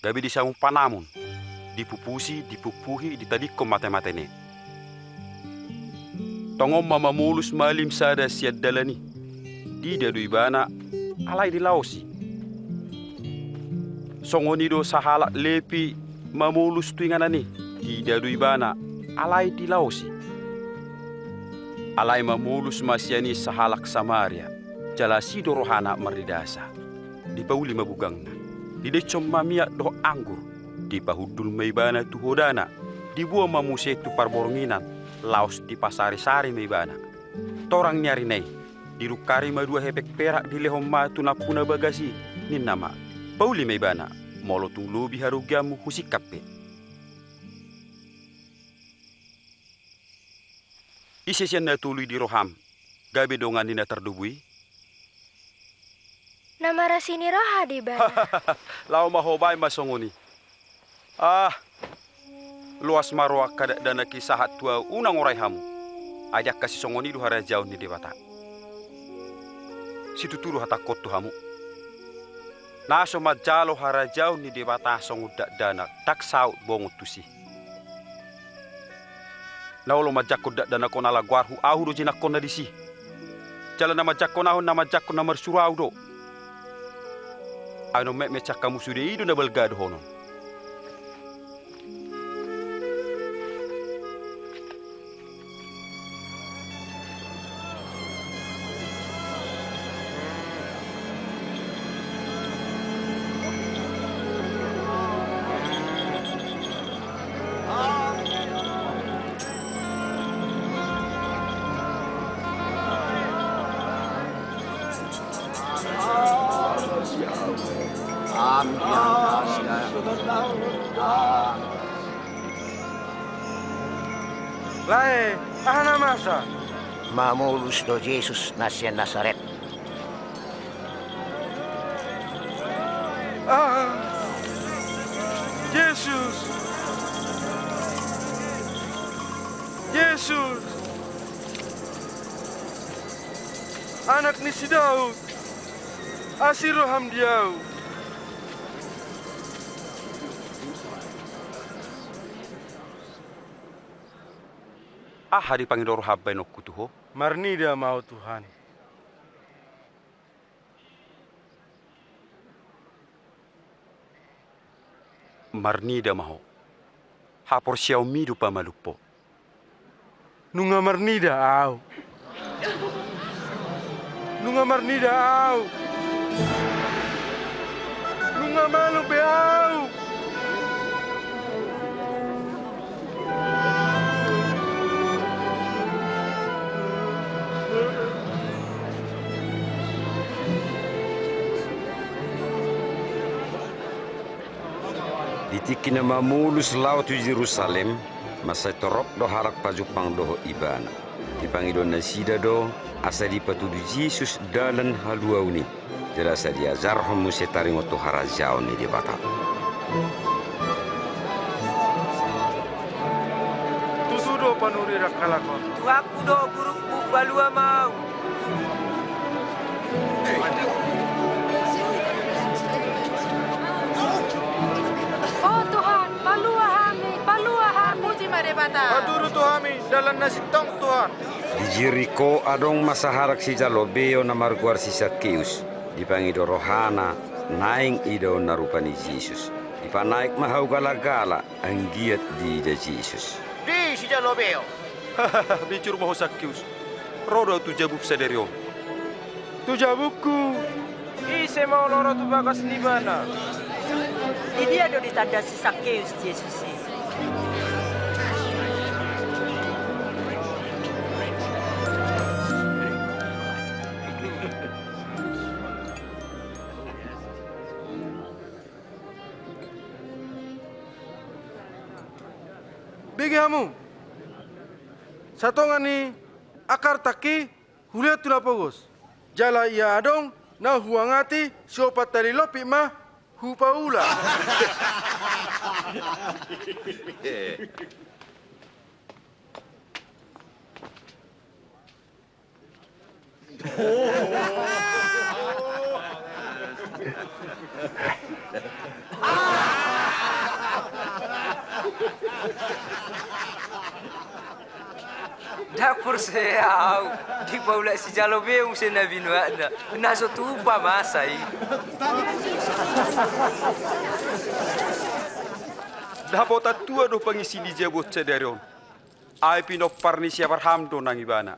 Gabe disambung panamon, dipupusi, dipukpuhi, ditadingkon mate-matene. Tongon ma mamolus malim sada sian dalan i. Diida do ibana, alai dilaosi. Songon i do sahalak Lepi mamolus tu inganan i. Diida do ibana, alai dilaosi. Alai mamolus ma sian i sahalak Samaria, jala asi do rohana marnidasa. Dipauli ma bugangna. Didaishon ma miak dohot anggur. Dipahundul ma ibana tu hodana. Diboan ma muse tu parbornginan, laos dipasari-sari ma ibana. Torang ni arina i, didungkari ma dua hepeng perak dilehon ma tu nampuna bagas i, ninna ma, pauli ma ibana, molo tung lobi harugianmu husingkap be. Ise sian na tolu i di roham, gabe dongan ni na tardobu i? Na marasi ni roha do ibana. Laho ma ho baen ma songon i. Ah, loas ma roha angka dakdanak i sahat tu ahu, unang orai hamu. Ai angka sisongon i do harajaon ni Debata. Situtu do hatangkon tu hamu. Na so manjalo harajaon ni Debata songon dakdanak, ndang saut bongot tusi. Na olo manjangkon dakdanak on ala goarhu, ahu do jinangkonna disi. Jala na manjangkon ahu, na manjangkon na marsuru ahu do. Ai na metmet sian hamu sude i do na balga dohonon. Lae, aha na masa? Mamolus do Jesus na sian Nasaret. Ah, Jesus! Jesus! Anak ni si Daud, asi roham di ahu. Aha dipangido roham baenonku tu ho? Marnida ma ho Tuhan. Marnida ma ho. Haporseaonmi do pamalum ho. Nunga marnida ahu. Nunga marnida ahu. Nunga malum be ahu. Di tingki na mamolus laho tu Jerusalem, mansai torop do halak pajumpang dohot ibana. Dipangido nasida do, asa dipatudu Jesus dalan haluaon i. Jala asa diajarhon muse taringot tu harajaon ni Debata. Tutu do panurirang halak on. Tuhanku do gurungku, palua ma ahu. O Tuhan, palua hami, palua hami. Puji ma Debata. Patudu tu hami dalan na sintong, Tuhan. Di Jeriko adong ma sahalak sijalo beo na margoar si Sakeus. Dipangido rohana naeng idaonna rupa ni Jesus. Dipanaek ma hau gala-gala anggiat diida Jesus. Di sijalo beo. Bijur ma ho Sakeus. Ro do ahu tu jabum sadari on. Tu jabungku. Ise ma olo ro tu bagas ni ibana? Di dia do ditanda si Sakeus Jesus i? Bege hamu, satonga ni akar tangki hulehon tu na pogos. Jala ia adong na huangati, siopat hali lompit ma hupaula. Ndang porsea au, dipaulak sijalo be muse na binoatna, na so tupa masa i. Dapotan tua do pangisi ni jabu on sadari on. Ai pinompar ni si Abraham do nang ibana.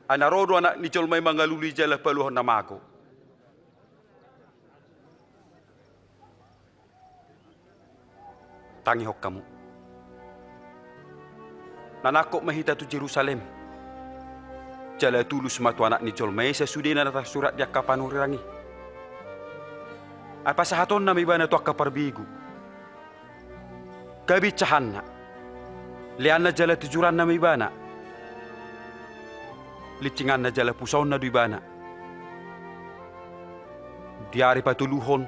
Ai na ro do Anak ni jolma i mangalului jala paluahon na mago. Tangihon hamu. Na nangkok ma hita tu Jerusalem. Jala tulus ma tu Anak ni jolma i sasudena na tarsurat di angka panurirang i. Ai pasahatonna ma ibana tu angka parbegu. Gabe insahanna, leanna jala tijuranna ma ibana. Linsinganna jala pusaonna do ibana. Di ari patoluhon,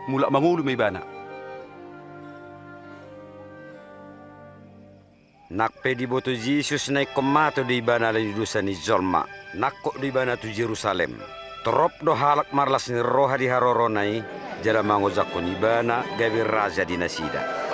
mulak mangolu ma ibana. Nang pe diboto Jesus na ingkon mato do ibana alani dosa ni jolma, nangkok do ibana tu Jerusalem. Torop do halak marlas ni roha di harorona i, jala mangojakhon ibana gabe raja di nasida.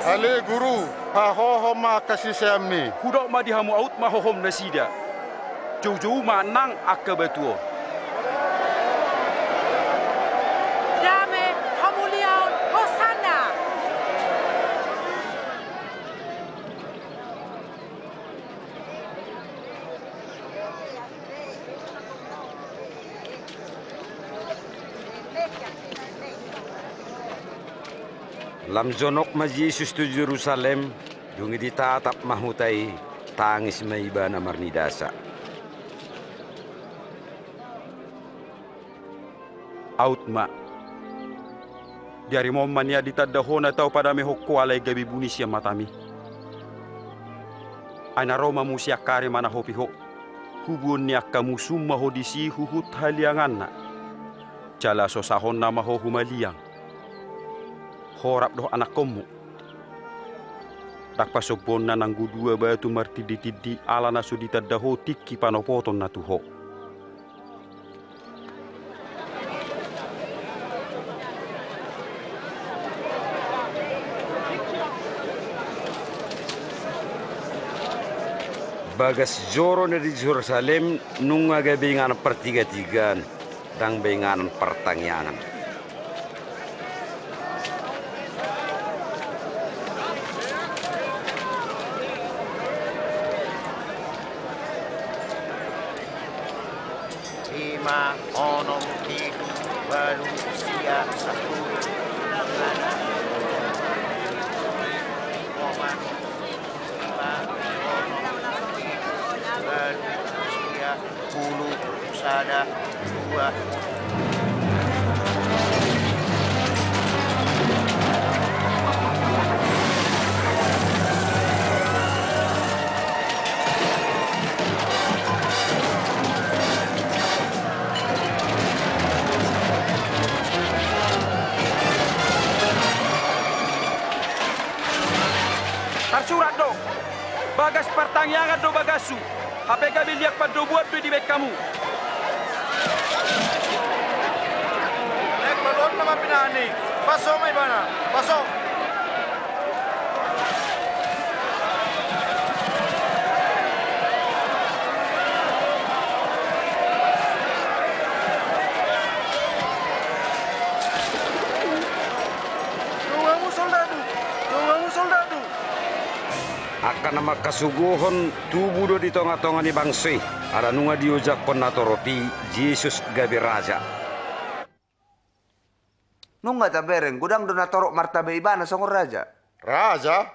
Ale Guru, hahohom ma angka siseanmi. Hudok ma di hamu, aut ma hohom nasida. Joujou ma nang angka batu on. Dame, hamuliaon, hosanna! Lam jonok ma Jesus tu Jerusalem, dung i ditatap ma huta i, tangis ma ibana marnidasa. Aut ma. Di ari on ma nian ditanda Ho na tau padamehon Ho alai gabe buni sian matami. Ai na ro ma muse angka ari manahopi Ho. Hubuon ni angka musum ma Ho disi huhut halianganna. Jala sosahonna ma Ho humaliang. Ho rap dohot anakkonmu. Ndang pasombuonna nanggo dua batu martinditindi ala na so ditanda Ho tingki panopotonna tu Ho. Bagas joro na di Jerusalem nunga gabe inganan partigatigaan, ndang be inganan partangiangan. Lima, onom, pitu, ualu, sia, sampulu. Lima, onom, pitu, ualu, sia, sampulu, sada, dua. Tarsurat do, bagas partangiangan do bagashu, hape gabe liang pandomuan do i dibahen hamu. Nama pinani, paso ma ibana, paso. Tunggu hamu soldadu, tunggu hamu soldadu. Angka na mangkasogohon tubu do di tonga-tonga ni bangso i, ala nunga diojakhon natorop i Jesus gabe raja. Nunga tabereng, godang do natorop martaba ibana songon raja. Raja?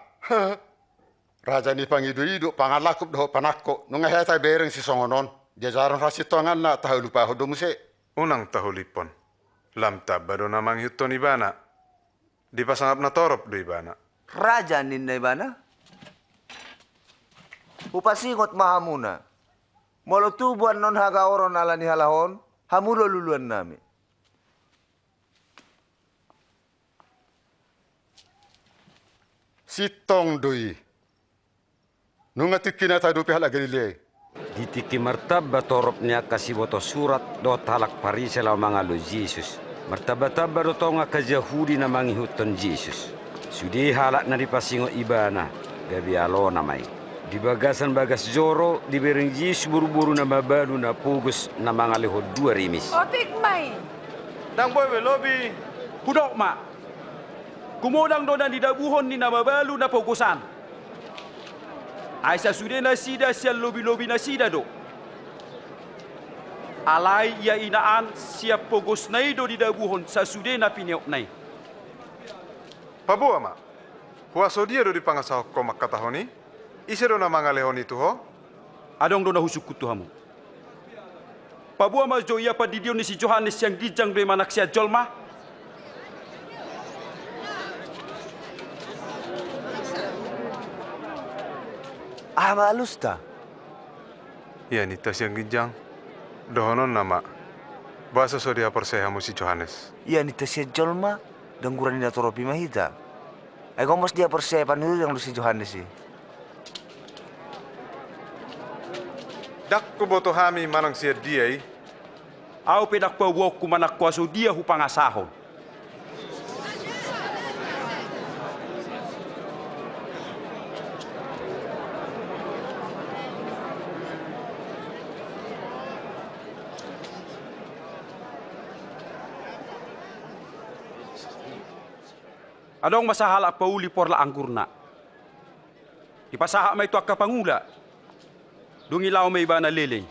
Raja ni pangido-ido, pangalangkup dohot panangko, nunga hea tabereng sisongon on. Diajarhon hasintonganna, tahalupahon do muse. Unang tahuliphon. Lam tamba do na mangihuthon ibana. Dipasangap natorop do ibana. Raja ninna ibana? Hupasingot ma hamuna. Molo tubu annon hagaoron ala ni halak on, hamu do luluannami. Sintong do i. Nunga tingkina tadopi halak Galilea i. Di tingki martamba torop ni angka siboto surat dohot halak Parise laho mangalo Jesus, martamba-tamba do tong angka Jahudi na mangihuthon Jesus. Sude halak na dipasingot ibana, gabe alona ma i. Di bagasan bagas joro, dibereng Jesus boru-boru na mabalu na pogos na mangalehon dua rimis. Otik ma i. Ndang boi be lobi. Hudok ma. Gumodang do na nidabuhon ni na mabalu na pogos an. Ai sasude nasida sian lobi-lobi nasida do. Alai ia ina an sian pogosna i do didabuhon sasude na pineopna i. Paboa ma, huaso dia do dipangasahon ho mangkatahon i? Ise do na mangalehon i tu ho? Adong do na husungkun tu hamu. Paboa ma jo ia pandidion ni si Johannes sian ginjang do i manang sian jolma? Aha ma alusta? Ia ninta sian ginjang, dohononna ma, boasa so dihaporseai hamu si Johannes? Ia ninta sian jolma, ndang guru ni natorop i ma hita. Ai gomos dihaporseai panurang do si Johannes i. Ndang huboto hami manang sian dia i. Ahu pe ndang paboaonku manang huaso dia hupangasahon. Adong ma sahalak pauli porlak anggurna. Dipasahat ma i tu angka pangula. Dung i laho ma ibana leleng.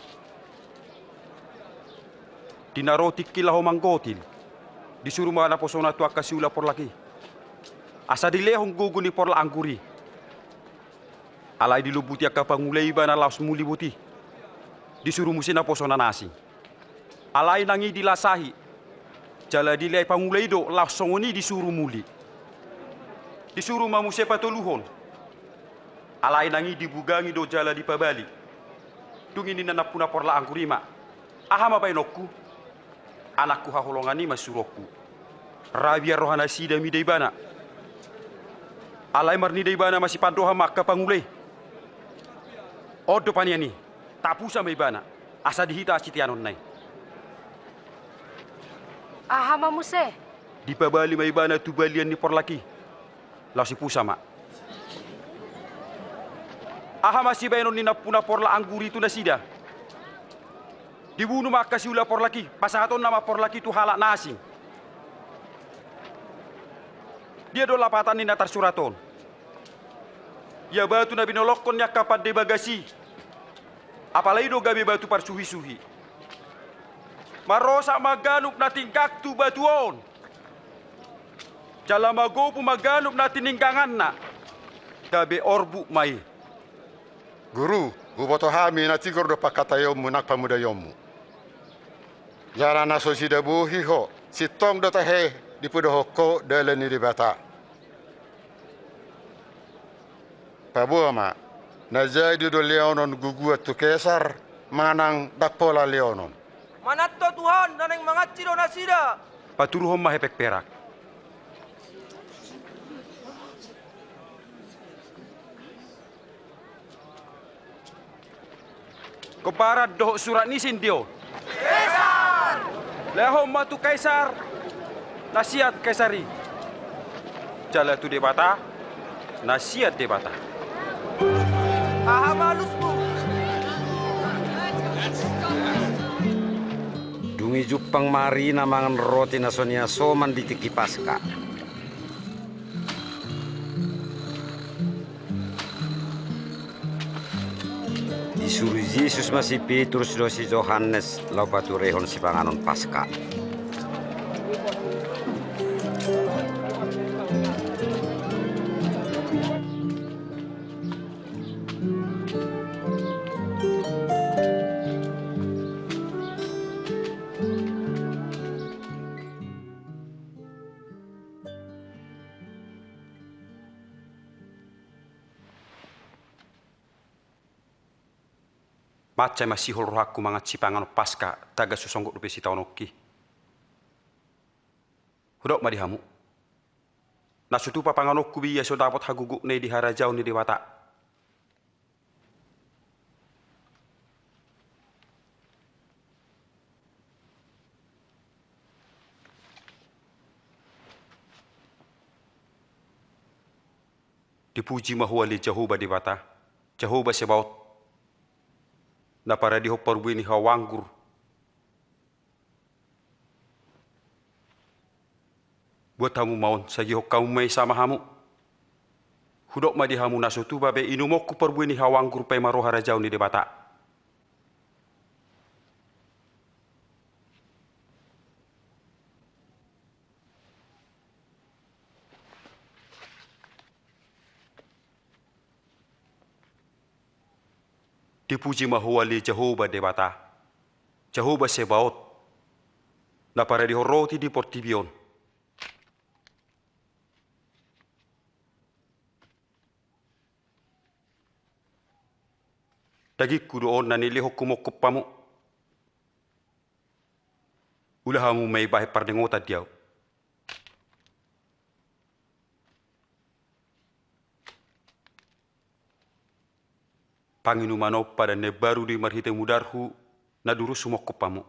Di na ro tingki laho manggotil, disuru ma naposona tu angka siula porlak i, asa dilehon gogo ni porlak anggur i. Alai dilombuti angka pangula i ibana laos muli boti. Disuru muse naposona na asing. Alai nang i dilasahi, jala dilehon pangula i do laos songon i disuru muli. Disuru ma muse patoluhon. Alai nang i dibugangi do jala dipabali. Dung i ninna nampuna porlak anggur i ma, aha ma baenonku? Anakku haholongan i ma suruonku. Rabian roha nasida mida ibana. Alai marnida ibana masipandohan ma angka pangula i. On do panian i, tapusa ma ibana, asa di hita sitianonna i. Aha ma muse? Dipabali ma ibana tu balian ni porlak i. Laos dipusa ma. Aha ma sibaenon ni nampuna porlak anggur i tu nasida? Dibunu ma angka siula porlak i, pasahatonna ma porlak i tu halak na asing. Dia do lapatan ni na tarsurat on? Ia batu na binolongkon ni angka pande bagas i, apala i do gabe batu parsuhisuhi. Marosak ma ganup na tinggang tu batu on, jala magopu ma ganup na tiningganganna, gabe orbuk ma i. Guru, huboto hami na tigor do pangkataionmu nang pamudaionmu. Jala na so sidabohi ho, sintong do tahe dipudohon ho dalan ni Debata. Paboa ma, na jadi do lehonon guguan tu Kesar, manang ndang pola lehonon? Manat ho Tuhan, na naeng mangansi do nasida. Paturuhon ma hepeng perak. Gombaran dohot surat ni si ende on? Kaisar! Lehon ma tu Kaisar. Na siat Kaisar i, jala tu Debata, na siat Debata. Aha ma alusmu? Dung i jumpang ma arina mangan roti na so niasoman di tingki Paska. Disuru Jesus ma si Petrus dohot si Johannes laho paturehon sipanganon Paska. Mansai masihol rohangku mangan sipanganon Paska, tagan so songgot dope sitaononki. Hudok ma di hamu, na so tupa panganonku be ia so dapot hagogona i di harajaon ni Debata. Dipuji ma Ho ale Jahowa Debata, Jahowa Sebaot, na paradehon parbue ni hau anggur. Buat hamu ma on, sagihon hamu ma i sama hamu. Hudok ma di hamu, na so tupa be inumonku parbue ni hau anggur paima ro harajaon ni Debata. Dipuji ma Ho ale Jahowa Debata, Jahowa Sebaot, na paradehon roti di portibi on. Dagingku do on na nilehon humongkop hamu. Ula hamu ma i bahen parningotan di ahu. Panginuman on padan na imbaru do i marhite mudarhu na durus humongkop hamu.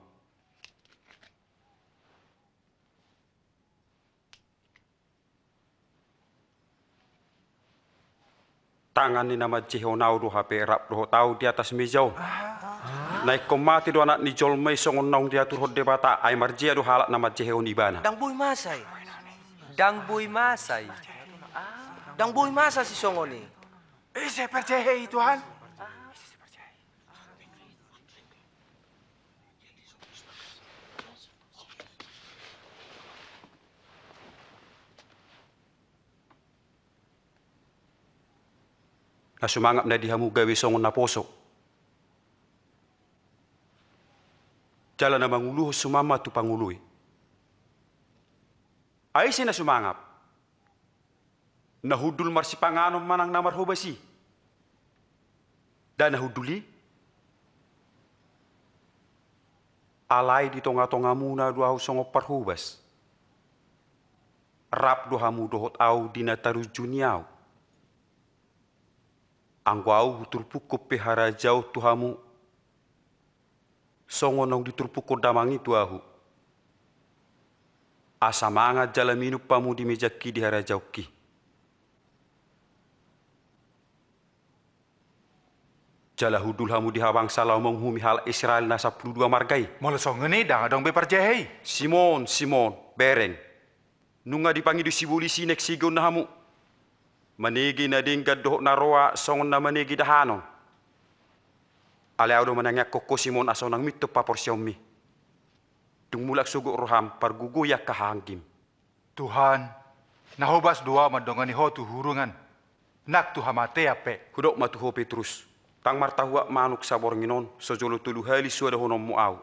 Tangan ni na manjehehon ahu do hape rap dohot ahu di atas meja on. Na ingkon mate do Anak ni jolma i songon naung diaturhon Debata, ai marjea do halak na manjehehon ibana. Ndang boi masa i. Ndang boi masa i. Ndang boi masa sisongon i. Ise percaya i, Tuhan? Na sumangap na di hamu gabe songon naposo. Jala na manguluhon suman ma tu pangoloi. Ai ise na sumangap? Na hundul marsipanganon manang na marhobas i? Nda na hundul i? Alai di tongatongamuna do ahu songon parhobas. Rap do hamu dohot ahu di na tarunjuni ahu. Anggo ahu huturpukkon pe harajaon tu hamu, songon naung diturpukkon damang i tu ahu. Asa mangan jala minum hamu di mejangki di harajaonki. Jala hundul hamu di habangsa laho manguhumi halak Israel na sampulu dua marga i. Molo songon i ndang adong be parjea i. Simon, Simon, bereng. Nunga dipangido sibolis i naeng sigeonna hamu. Manege na denggan dohot na roa songon na manege dahanon. Alai ahu do manangiangkon ho Simon asa unang mintop haporseaonmi. Dung mulak sogot roham pargogoi angka hahaanggim. Tuhan, na hobas do ahu mandongani ho tu hurungan, nang tu hamatean pe. Hudok ma tu ho Petrus, ndang martahuak manuk saborngin on so jolo tolu hali so adahononmu ahu.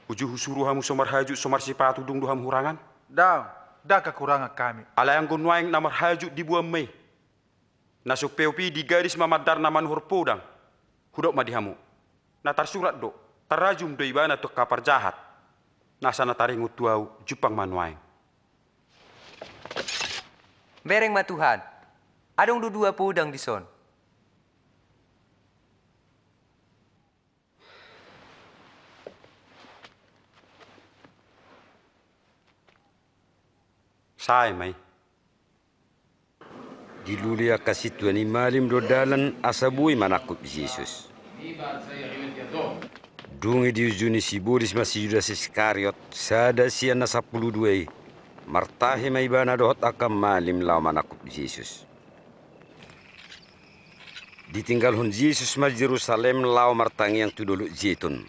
Uju husuru hamu so marhajut so marsipatu dung do hamu hurangan? Ndang, ndang hahurangan hami. Alai anggo nuaeng na marhajut diboan ma i. Na so peop i digadis ma mandar na manuhor podang. Hudok ma di hamu, na tarsurat do, Tarajum do ibana tu angka parjahat, nasa na taringot tu ahu, jumpang ma nuaeng. Bereng ma Tuhan, adong do dua podang dison. Sae ma i. Dilului angka sintua ni malim do dalan asa boi manangkup Jesus. Dung i diujuni sibolis ma si Judas Iskariot, sada sian na sampulu dua i. Martahi ma ibana dohot angka malim laho manangkup Jesus. Ditinggalhon Jesus ma Jerusalem laho martangiang tu Dolok Jetun.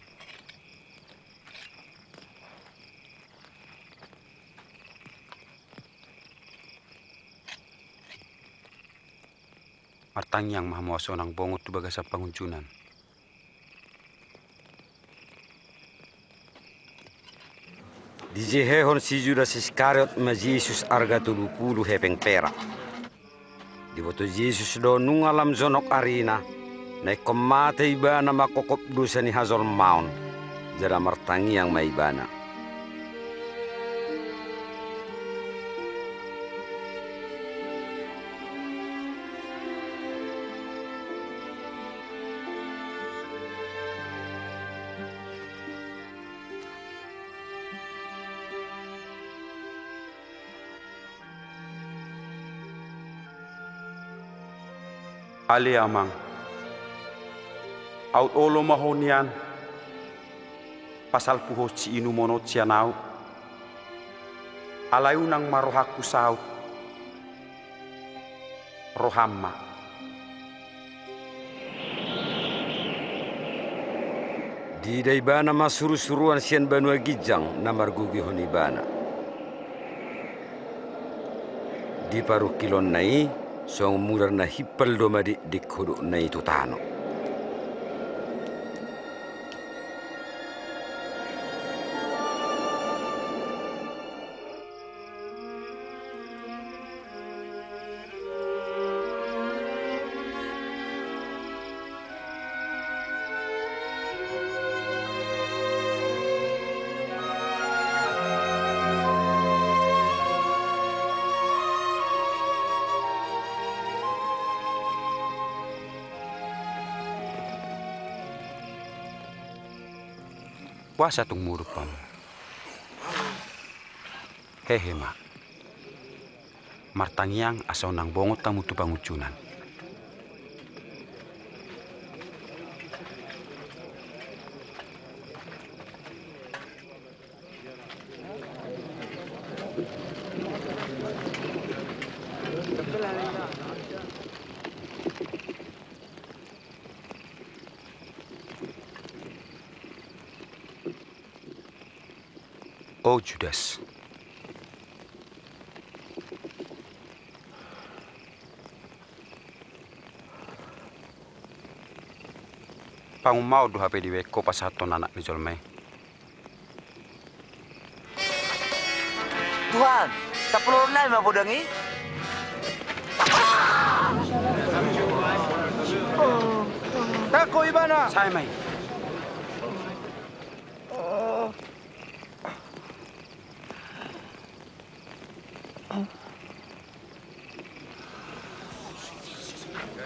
Martangiang ma hamu asa unang bongot tu bagasan pangunjunan. Dijehehon si Judas Iskariot ma Jesus arga tolu pulu hepeng perak. Diboto Jesus do nunga lam jonok arina, na ingkon mate ibana mangkopkop dosa ni hajolmaon, jala martangiang ma ibana. Ale Amang, aut olo ma ho nian pasal puho siinumon on sian ahu. Alai unang ma rohangku saut, roham ma. Diida ibana ma surusuruan sian banua ginjang na margogoihon ibana. Di parungkilonna i, songon mudar na himpal do madikdik hodokna i tu tano. Boasa tung modom hamu? Hehe ma. Martangiang asa unang bongot hamu tu pangunjunan. O Judas, pangumaon do hape dibaen ho pasahathon Anak ni jolma i? Tuhan, tapoloron nami ma podang i? Tangko ibana! Sae ma i.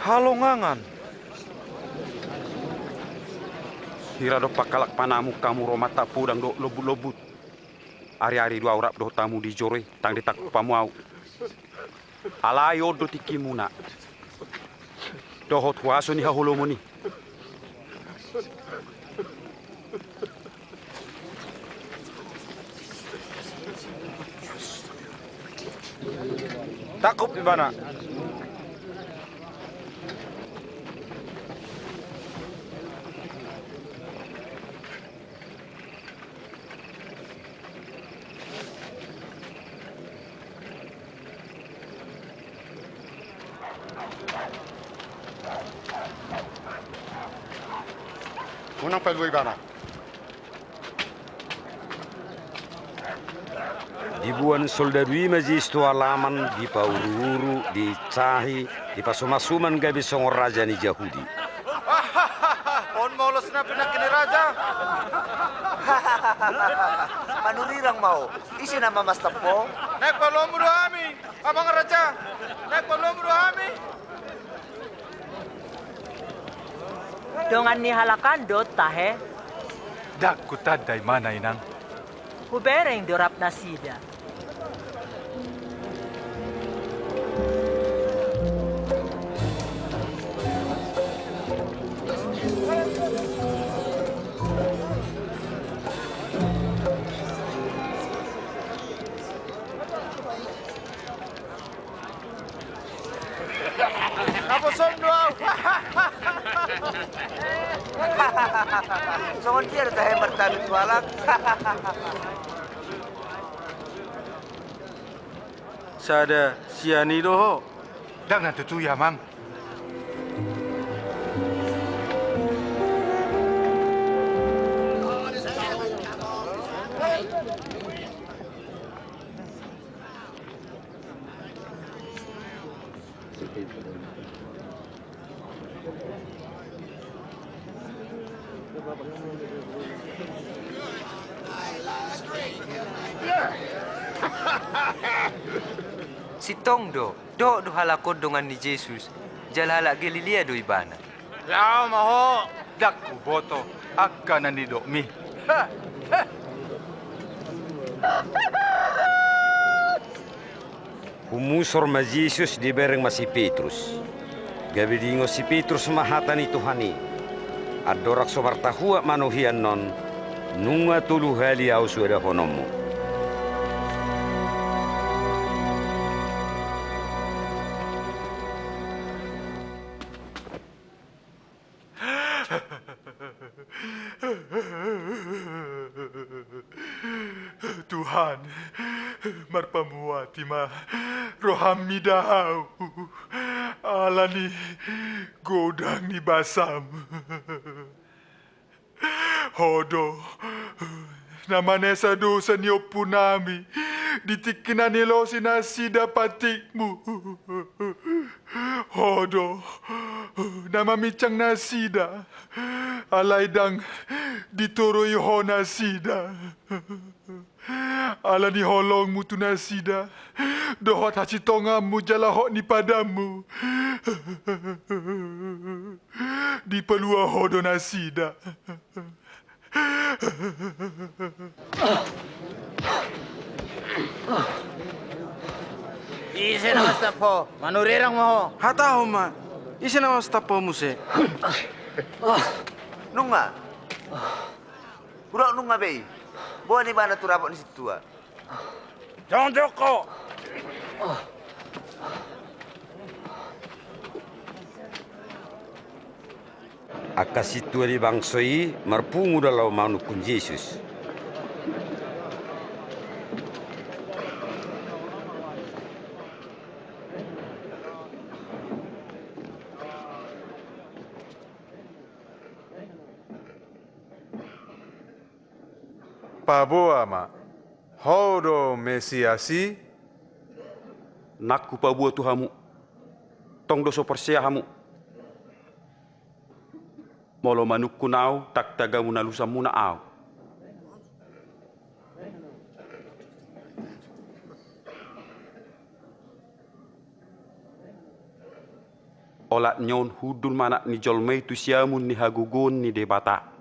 Halongangan. Hira dompak halak panamung hamu ro manat podang dohot lombutlombut. Ariari do ahu rap dohot hamu di joro i, ndang ditangkup hamu ahu. Alai on do tingkimuna dohot huaso ni haholomon i. Tangkup ibana. Unang palua ibana. Diboan soldadu i ma Jesus tu alaman, dipauruuru, diinsahi, dipasumansuman gabe songon raja ni Jahudi. On ma ulos na pinangke ni raja. Manurirang ma ho. Ise nama mastampo? Naeng paluaonmu do hami, amang raja. Naeng paluaonmu do hami. Dongan ni halak an do tahe? Ndang hutanda ibana, inang. Hubereng do rap nasida. Naposo do ahu. Songon dia do tahe martanu tu halak? Sada sian i do ho. Ndang na tutu i, amang. Sintong do, dohot do halak on dongan ni Jesus, jala halak Galilea do ibana. Laho ma ho, ndang huboto angka na nidokmi. Humusor ma Jesus, dibereng ma si Petrus. Gabe diingot si Petrus ma hata ni Tuhan i: Andorang so martahuat ma ho hian on, nunga tolu hali ahu so dahononmu. Tuhan, marpamuati ma roham mida ahu, ala ni godang ni basam. Ho do na manesa dosa ni ompunami di tingki na nilosi nasida patikmu. Ho do na maminsang nasida, alai ndang ditoroi ho nasida. Ala ni holongmu tu nasida, dohot hasitonganmu jala hot ni padanmu, dipalua ho do nasida. Ise na mastampo? Manurirang ma ho. Hatahon ma, ise na mastampo muse? Nunga. Hudok nunga be i. Boan ibana tu rapot ni sintua. Jongjong ho. Angka sintua ni bangso i marpungu do laho manungkun Jesus. Paboa ma, ho do Mesias i? Nang hupaboa tu hamu, tong do so porsea hamu. Molo manungkun ahu, ndang tagamon alusanmuna ahu. Olat ni on hundul ma Anak ni jolma i tu siamun ni hagogoon ni Debata.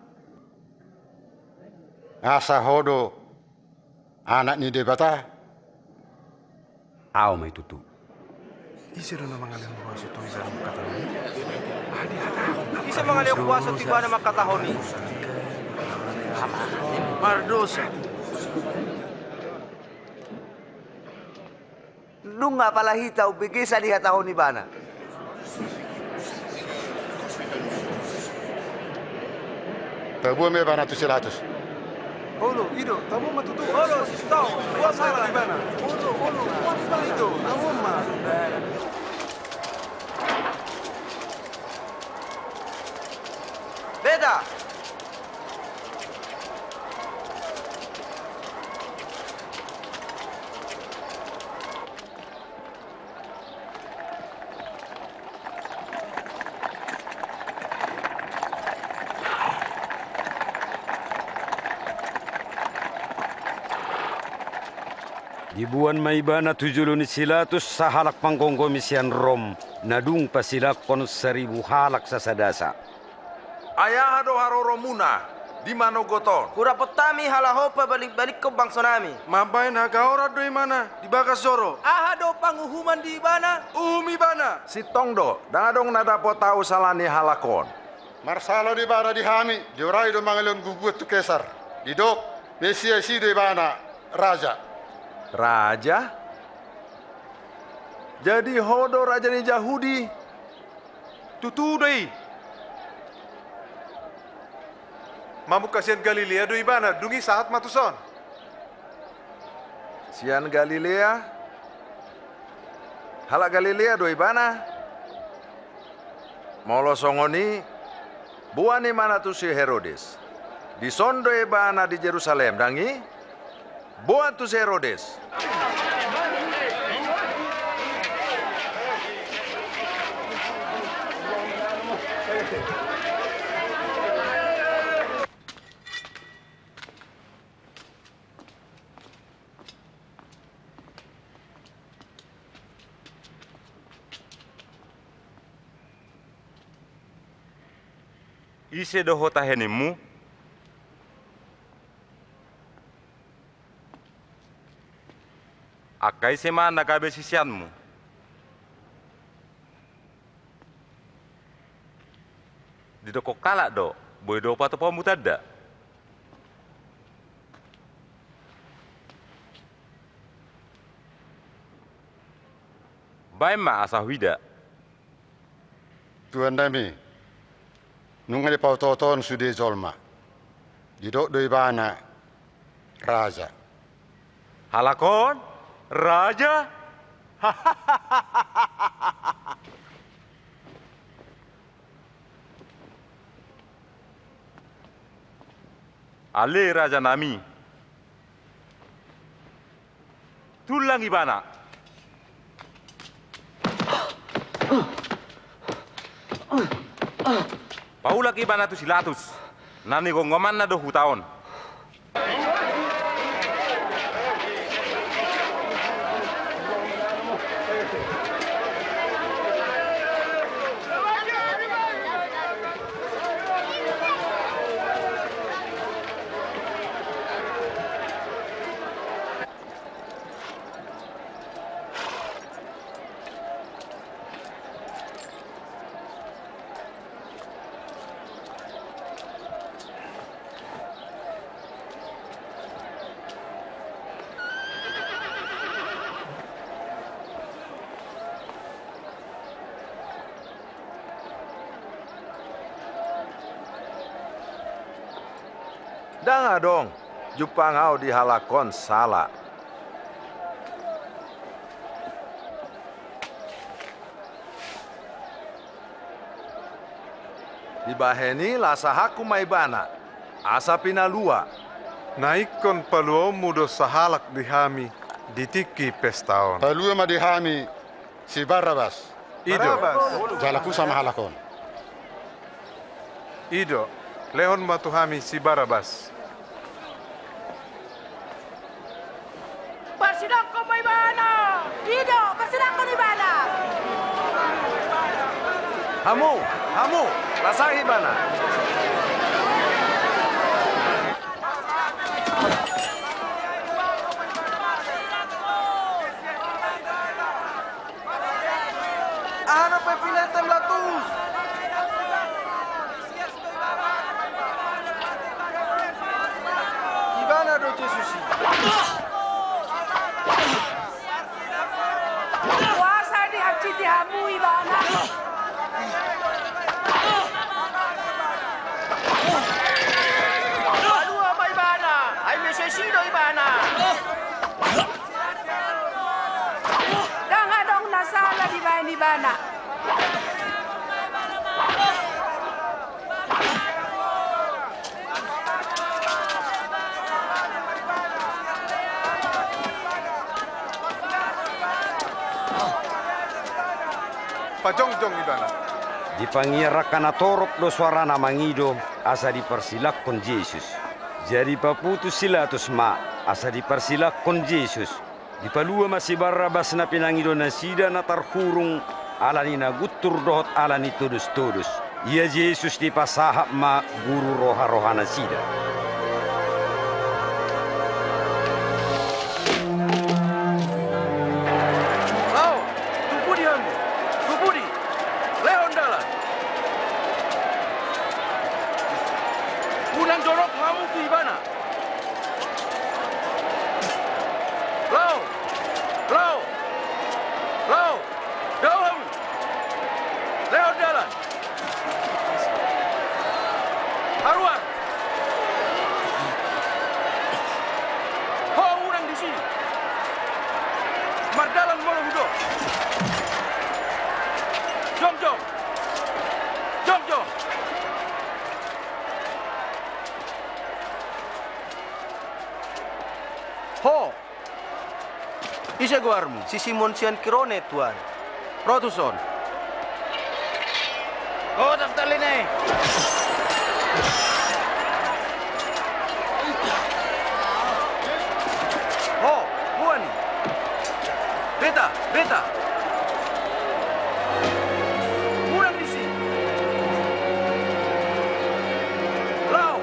Asa ho do Anak ni Debata? Ahu ma i tutu. Ise do na mangalehon kuasa tu ibana mangkatahon i? Ise mangalehon kuasa tu ibana mangkatahon i? Mardosa. Nunga pala hita umbege sa dihatahon ibana. Taboa ma ibana tu si Pilatus. Olo, i do, taboa ma tutu. Olo, sisitau, boan ma ibana. Olo, olo, boan ma ibana. I do, taboa ma. Beta! Diboan ma ibana tu jolo ni si Latus sahalak panggomgomi sian Rom, na dung pasilangkon saribu halak sasadasa. Ai aha do haroromuna di manogot on? Hurapot hami halak on pabalikbalikkon bangsonami. Mambahen hagaoran do ibana di bagas joro. Aha do panguhuman di ibana? Uhum ibana! Sintong do, ndang adong na dapot ahu sala ni halak on. Marsala do ibana di hami, diorai do mangalehon bubuan tu Kesar. Didok, Mesias i do ibana, raja. Raja? Jadi ho do raja ni Jahudi? Tutu do i. Mamungka sian Galilea do ibana, dung i sahat ma tuson. Sian Galilea? Halak Galilea do ibana? Molo songon i, boan ibana tu si Herodes. Dison do ibana di Jerusalem, ndang i? Boan tu si Herodes. Ise do ho tahenonmu? Angka ise ma na gabe siseanmu? Didokkon halak do, boi do patupaonmu tanda. Baen ma asa huida. Tuannami, nunga dipaotoothon sude jolma. Didok do ibana raja. Halak on raja? Ale rajanami. Tullang ibana. Paulak ibana tu si Latus, na nigomgomanna do huta on. Ndang adong jumpang ahu di halak on sala. Dibahen i laos sahathu ma ibana, asa pinalua. Na ingkon paluaonmu do sahalak di hami di tingki pesta on. Palua ma di hami si Barabas. I do. Barabas. Jala husa ma halak on. I do, lehon ma tu hami si Barabas. Parsilangkon ma ibana! I do, parsilangkon ibana! Hamu, hamu, lasahi ibana! Aha do pepinantam Latus? Ibana do Jesus i. Boasa dihansiti hamu ibana? Palua ma ibana, ai Mesias i do ibana. Ndang adong na sala dibahen ibana. Pajongjong ibana. Dipangiar angka na torop do soarana mangido asa diparsilangkon Jesus. Jadi paputus si Latus ma asa diparsilangkon Jesus. Dipalua ma si Barrabas na pinangido nasida na tarhurung ala ni na guntur dohot ala ni todostodos. Ia Jesus dipasahat ma guru roharoha nasida. Laho, tubu di hamu, tubu di, lehon dalan. Unang jonok hamu tu ibana. Laho! Laho! Laho! Dao hamu! Lehon dalan! Haruar! Ho unang disi! Mardalan molo hudok! Jongjong! Jongjong! Ho! Ise goarmu? Si Simon sian Kirone, Tuan. Ro tuson. Gotap tallina i. Ho, boan i. Beta, beta. Unang disi. Laho.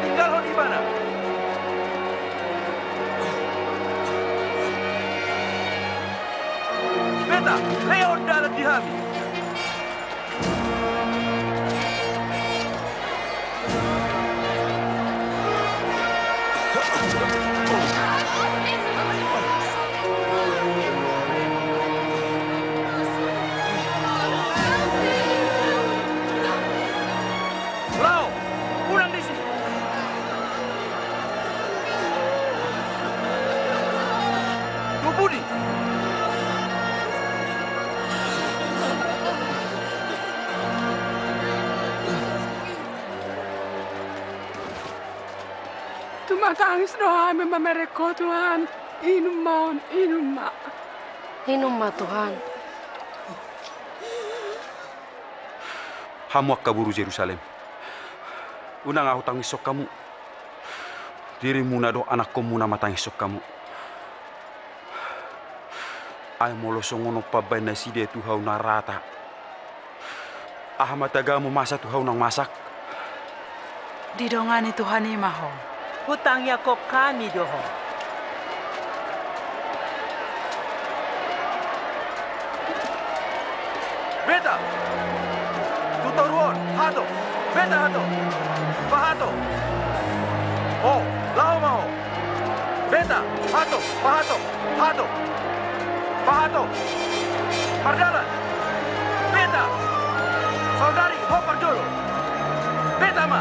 Tinggalhon ibana. Beta, lehon dalan di hami. Laho! Unang disi! Tubu di! Tumatangis do hami mamereng Ho, Tuhan. Inum ma on, inum ma. Inum ma, Tuhan. Hamu angka boru Jerusalem, unang ahu tangishon hamu. Dirimuna dohot anakkonmuna ma tangishon hamu. Ai molo songon on pambahen nasida tu ahu na rata, aha ma tagamu masa tu ahu nang masak? Didongani Tuhan i ma ho. Hutangiangkon hami do ho. Beta! Tu toru on, hato! Beta hato! Pahato! Ho, laho ma ho! Beta! Hato! Pahato! Hato! Pahato! Mardalan! Beta! Saudari, ho parjolo! Beta ma!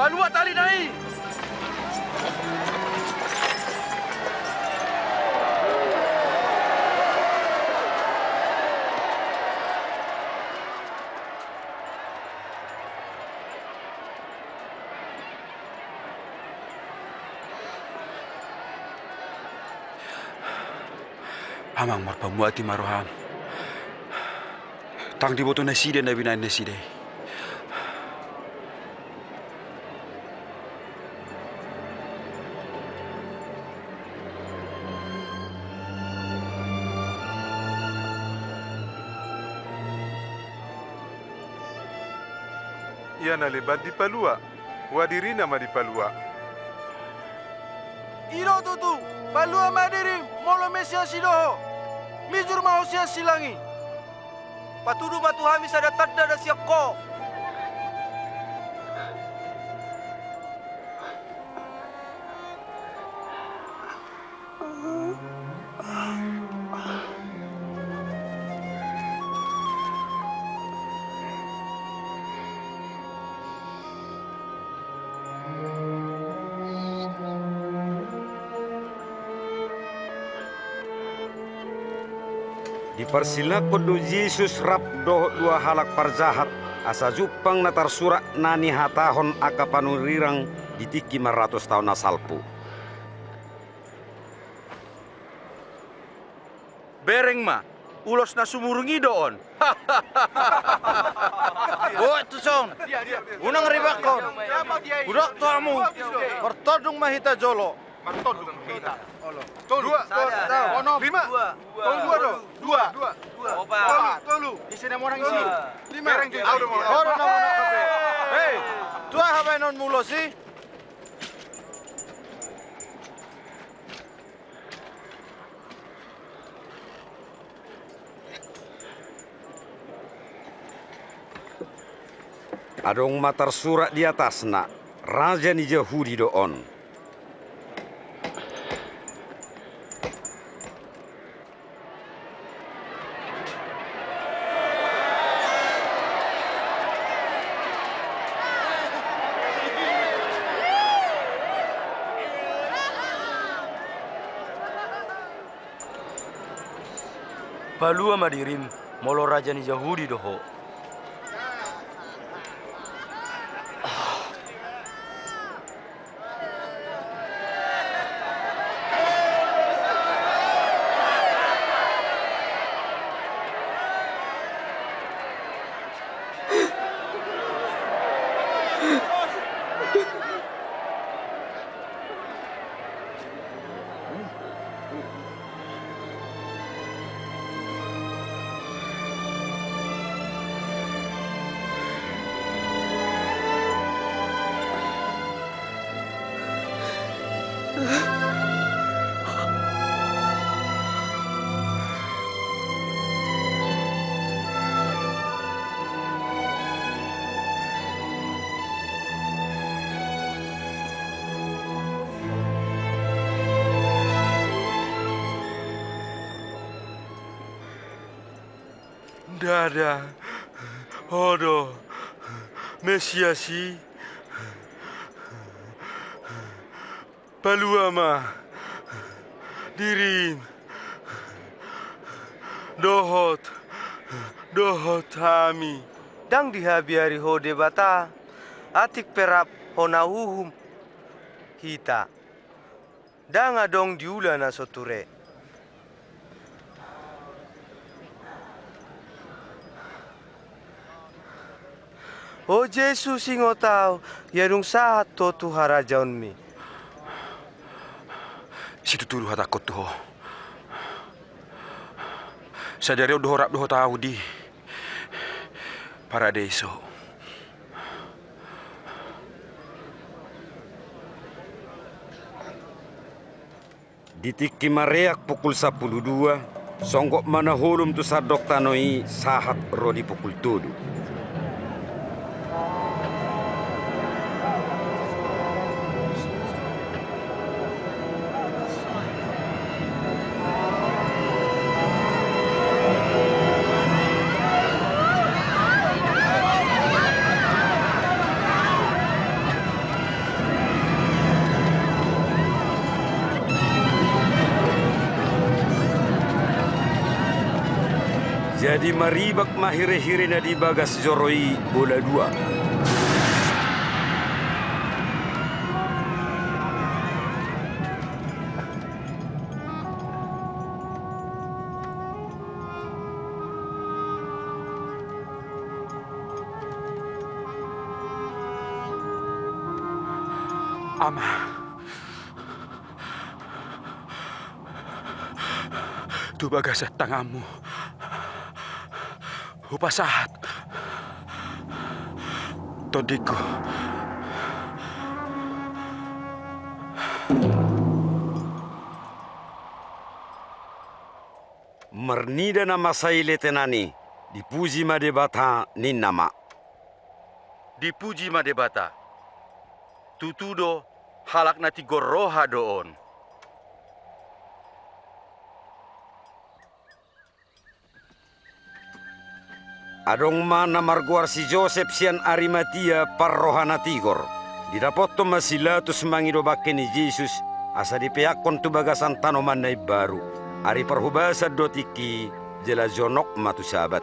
Paluat talina i! Amang, marpamuati ma roham. Ndang diboto nasida na binahen nasida i. Ia na leban dipalua, ua dirina ma dipalua. I do tutu, palua ma dirim molo Mesias i do ho. Mijur ma ho sian silang i. Patudu ma tu hami sada tanda na sian ho. Diparsilanghon do Jesus rap dohot dua halak parjahat, asa jumpang na tarsurat na nihatahon angka panurirang di tingki maratus taon na salpu. Bereng ma, ulos na sumurung i do on. Boa tuson, unang ribanghon. Hudok tu hamu, martondung ma hita jolo. Martondung ma hita. Dua, sada, onom, lima. Dua. Tolu, dua do. Dua. Dua. Opat. Tolu, tolu. Ise na monang isi? Lima. Bereng jo. Au do monang. Au do na monang hape. Hei, tu aha baenonmu ulos i? Adong ma tarsurat di atasna, Raja ni Jahudi do on. Palua ma dirim, molo Raja ni Jahudi do ho. Ndada ho do Mesias i? Palua ma dirim dohot, dohot hami. Ndang dihabiari ho Debata, atik pe rap ho na huhum hita. Ndang adong diula na so ture. O Jesus, ingot ahu, ia dung sahat ho tu harajaonmi. Situtu do hatangkon tu ho. Sadari on do ho rap dohot ahu di Paradiso. Di tingki mareak pukul sampulu dua, songgop ma na holom tu sandok tano i sahat ro di pukul tolu. Di maribak ma hirehire na di bagas joro i bola dua. Ama. Tu bagasan tanganmu hupasahat tondingku. Marnida na masa i letenan i, dipuji ma Debata ninna ma. Dipuji ma Debata. Tutu do, halak na tigor roha do on. Adong ma na margoar si Josep sian Arimatia parroha na tigor. Didapothon ma si Pilatus mangido bangke ni Jesus, asa dipeakkon tu bagasan tanoman na imbaru. Ari parhubasan do tingki, jala jonok ma tu Sabat.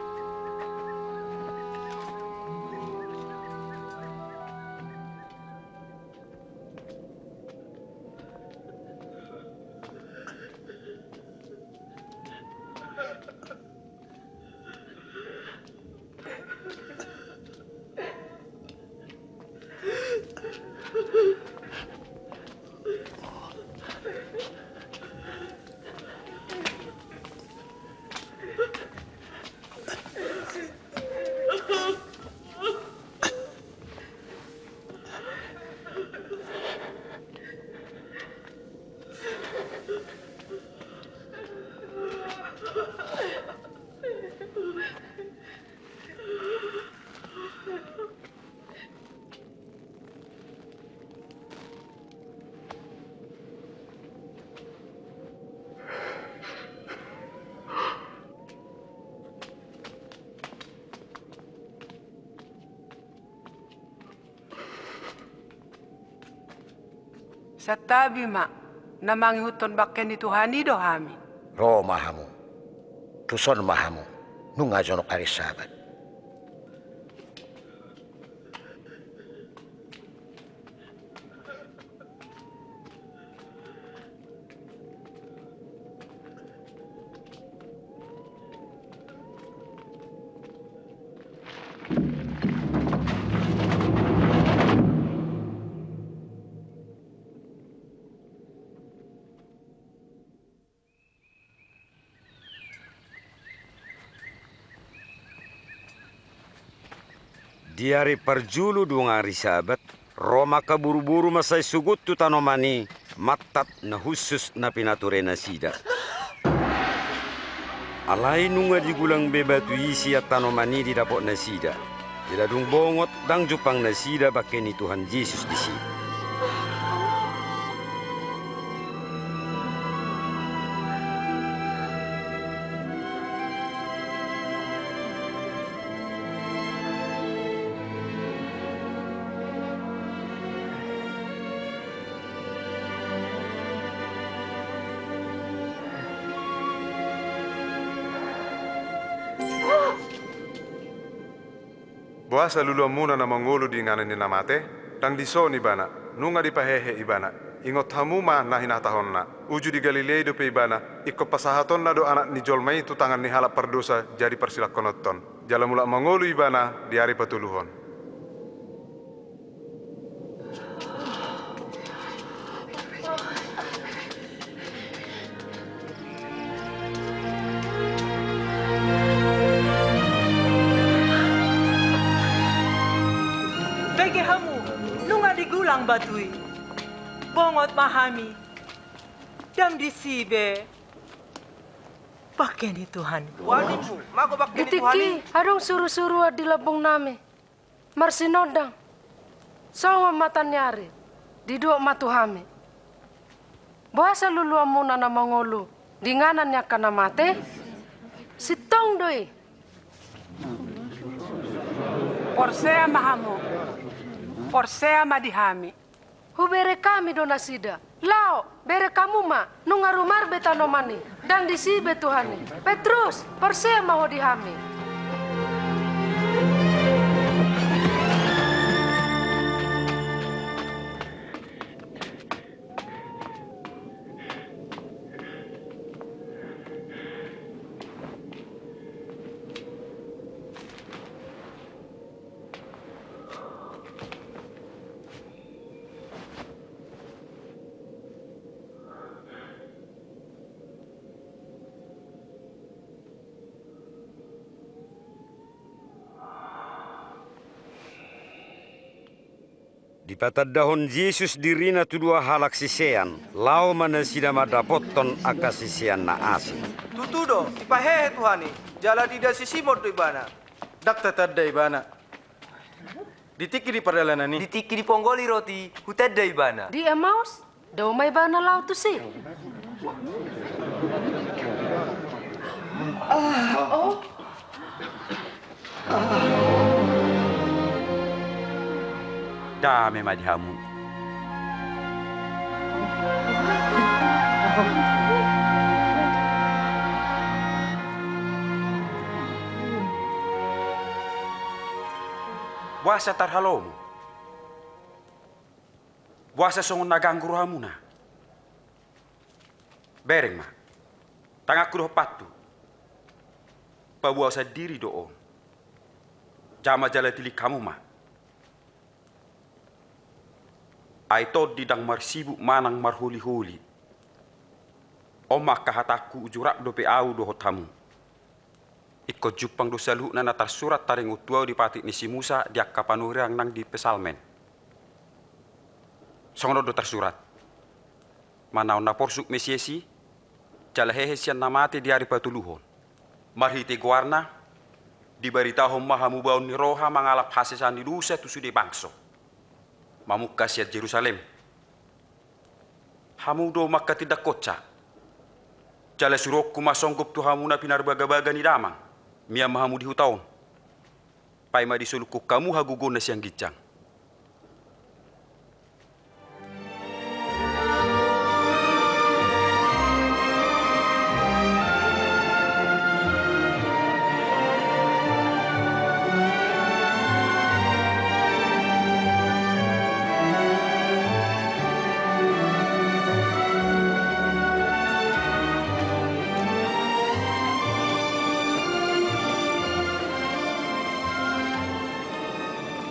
Santabi ma, na mangihuthon bangke ni Tuhan i do hami. Ro ma hamu. Tuson ma hamu. Nunga jonok ari Sabat. Di ari parjulu dung ari Sabat, ro ma angka boruboru mansai sogot tu tanoman i, mantat na hushus na pinature nasida. Alai nunga digulang be batu i sian tanoman i didapot nasida. Jala dung bongot, ndang jumpang nasida bangke ni Tuhan Jesus disi. Boasa luluanmuna na mangolu di inganan ni na mate? Ndang dison ibana, nunga dipahehe ibana. Ingot hamu ma na hinatahonna. Uju di Galilea i dope ibana, ingkon pasahatonna do Anak ni jolma i tu tangan ni halak pardosa jadi parsilangkononton. Jala mulak mangolu ibana di ari patoluhon. Bege hamu, nunga digulang batu i. Bongot ma hami. Ndang disi be bangke ni Tuhan i. Di tingki adong surusuruan di lambungnami. Marsinondang songon mata ni ari, didok ma tu hami: Boasa luluanmuna na mangolu di inganan ni angka na mate? Sintong do i. Porsea ma hamu, porsea ma di hami. Huberek hami do nasida. Laho, berek hamu ma, nunga rumar be tanoman i, ndang disi be Tuhan i. Petrus, porsea ma ho di hami. Dipatandahon Jesus dirina tu dua halak sisean, laho ma nasida mandapothon angka sisean na asing. Tutu do, dipahehe Tuhan i, jala diida si Simon do ibana. Ndang tatanda ibana. Di tingki di pardalanan i. Di tingki di ponggol ni roti, hutanda ibana. Di Emaus, dao ma ibana laho tusi. Dame ma di hamu. Boasa tarhalomo? Boasa songon na ganggu rohamuna? Bereng ma, tanganku dohot patku. Paboasan diri do on. Jama jala tilik hamu ma. Ai tondi ndang marsibuk manang marholiholi. On ma angka hatangku, uju rap dope ahu dohot hamu. Ingkon jumpang do saluhutna na tarsurat taringot tu ahu di patik ni si Musa, di angka panurirang nang di Psalmen. Songon on do tarsurat. Manaon na porsuk Mesias i, jala hehe sian na mate di ari patoluhon. Marhite goarna, dibaritahon ma hamubaon ni roha mangalap hasesaan ni dosa tu sude bangso. Mamungka sian Jerusalem. Hamu do mangkatindangkonsa. Jala suruonku ma songgop tu hamu na pinarbagabaga ni damang, mian ma hamu di huta on. Paima disolunghon hamu hagogoonna sian ginjang.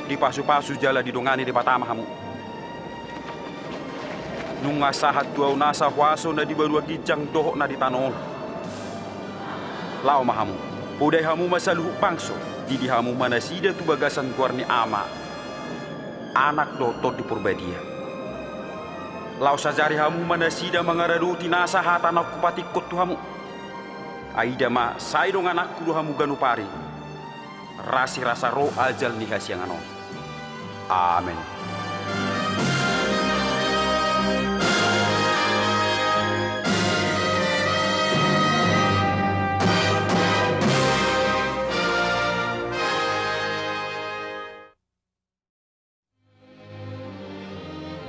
Dipasupasu jala didongani Debata ma hamu. Nunga sahat tu ahu nasa huaso na di banua ginjang dohot na di tano on. Laho ma hamu, podai hamu ma saluhut bangso, didi hamu ma nasida tu bagasan goar ni Ama, Anak dohot Tondi Porbadia. Laos ajari hamu ma nasida mangaradoti nasa hata na hupatikkon tu hamu. Ai ida ma, sai dongananku do hamu ganup ari, rasirasa ro ajal ni hasiangan on. Amen.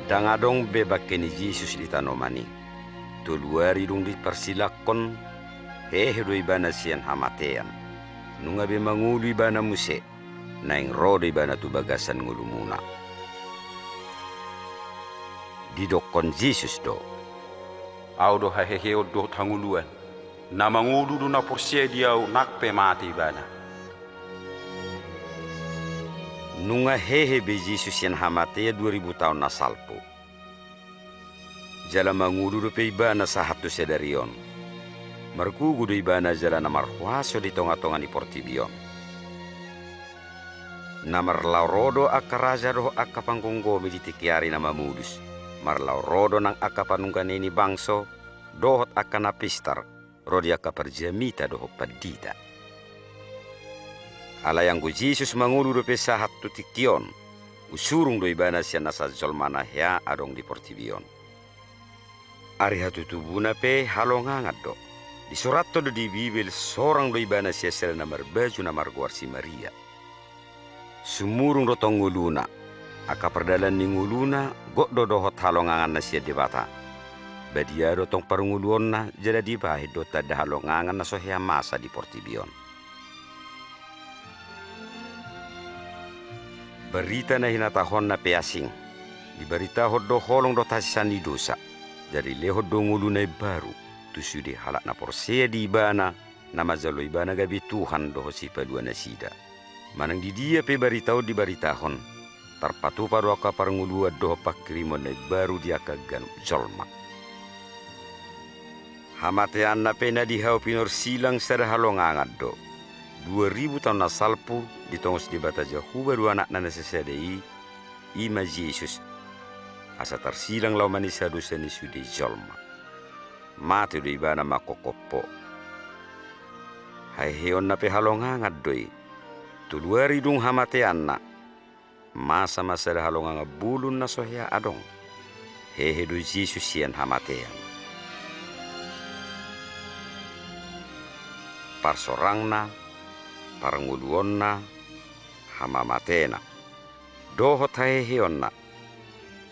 Ndang adong be bangke ni Jesus di tanoman i. Tolu ari dung diparsilangkon, hehe do ibana sian hamatean. Nunga be mangolu ibana muse, naeng ro do ibana tu bagasan ngolumuna. Didokkon Jesus do: Ahu do haheheon dohot hangoluan. Na mangolu do na porsea di ahu nang pe mate ibana. Nunga hehe be Jesus sian hamatean dua ribu taon na salpu. Jala mangolu dope ibana sahat tu sadari on. Margogo do ibana jala na marhuaso di tongatonga ni portibi on. Na marlaor ro do angka raja dohot angka panggomgomi di tingki ari na mamolus. Marlaor ro do nang angka panungga na i ni bangso, dohot angka na pistar, ro di angka parjamita dohot pandita. Alai anggo Jesus mangolu dope sahat tu tingki on, usurung do ibana sian nasa jolma na hea adong di portibi on. Ari hatutubuna pe halongangan do. Disurathon do di Bibel, sorang do ibana sian sada na marbaju na margoar si Maria. Sumurung do tong ngoluna, angka pardalan ni ngoluna gok do dohot halonganganna sian Debata. Badia do tong parngoluonna, jala dibahen do tanda halongangan na so hea masa di portibi on. Barita na hinatahonna pe asing. Dibaritahon do holong dohot hasesaan ni dosa. Jala dilehon do ngolu na imbaru tu sude halak na porsea di Ibana, na manjalo Ibana gabe Tuhan dohot Sipalua nasida. Manang di dia pe barita on dibaritahon, tarpatupa do angka parngoluan dohot panghirimon na imbaru di angka ganup jolma. Hamateanna pe na di hau pinorsilang sada halongangan do. Dua ribu taon na salpu, ditongos Debata Jahowa do Anakna na sasada i, i ma Jesus, asa tarsilang laho manesa dosa ni sude jolma. Mate do Ibana mangkophop ho. Haheheonna pe halongangan do i. Tolu ari dung hamateanna, masa ma sada halongangan bolon na so hea adong. Hehe do Jesus sian hamatean. Parsorangna, parngoluonna, hamamatena, dohot haheheonna.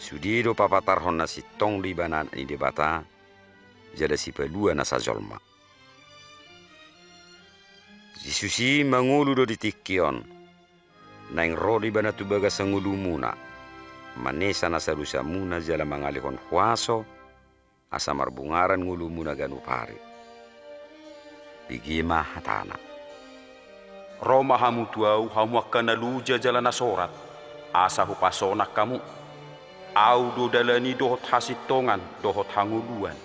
Sude do papatarhon na sintong do Ibana Anak ni Debata, jala Sipalua na sajolma. Jesus i mangolu do di tingki on. Naeng ro do Ibana tu bagasan ngolumuna, manesa nasa dosamuna jala mangalehon huaso, asa marbungaran ngolumuna ganup ari. Bege ma hatana. Ro ma hamu tu Ahu, hamu angka na loja jala na sorat, asa hupasonang hamu. Ahu do dalan i dohot hasintongan dohot hangoluan.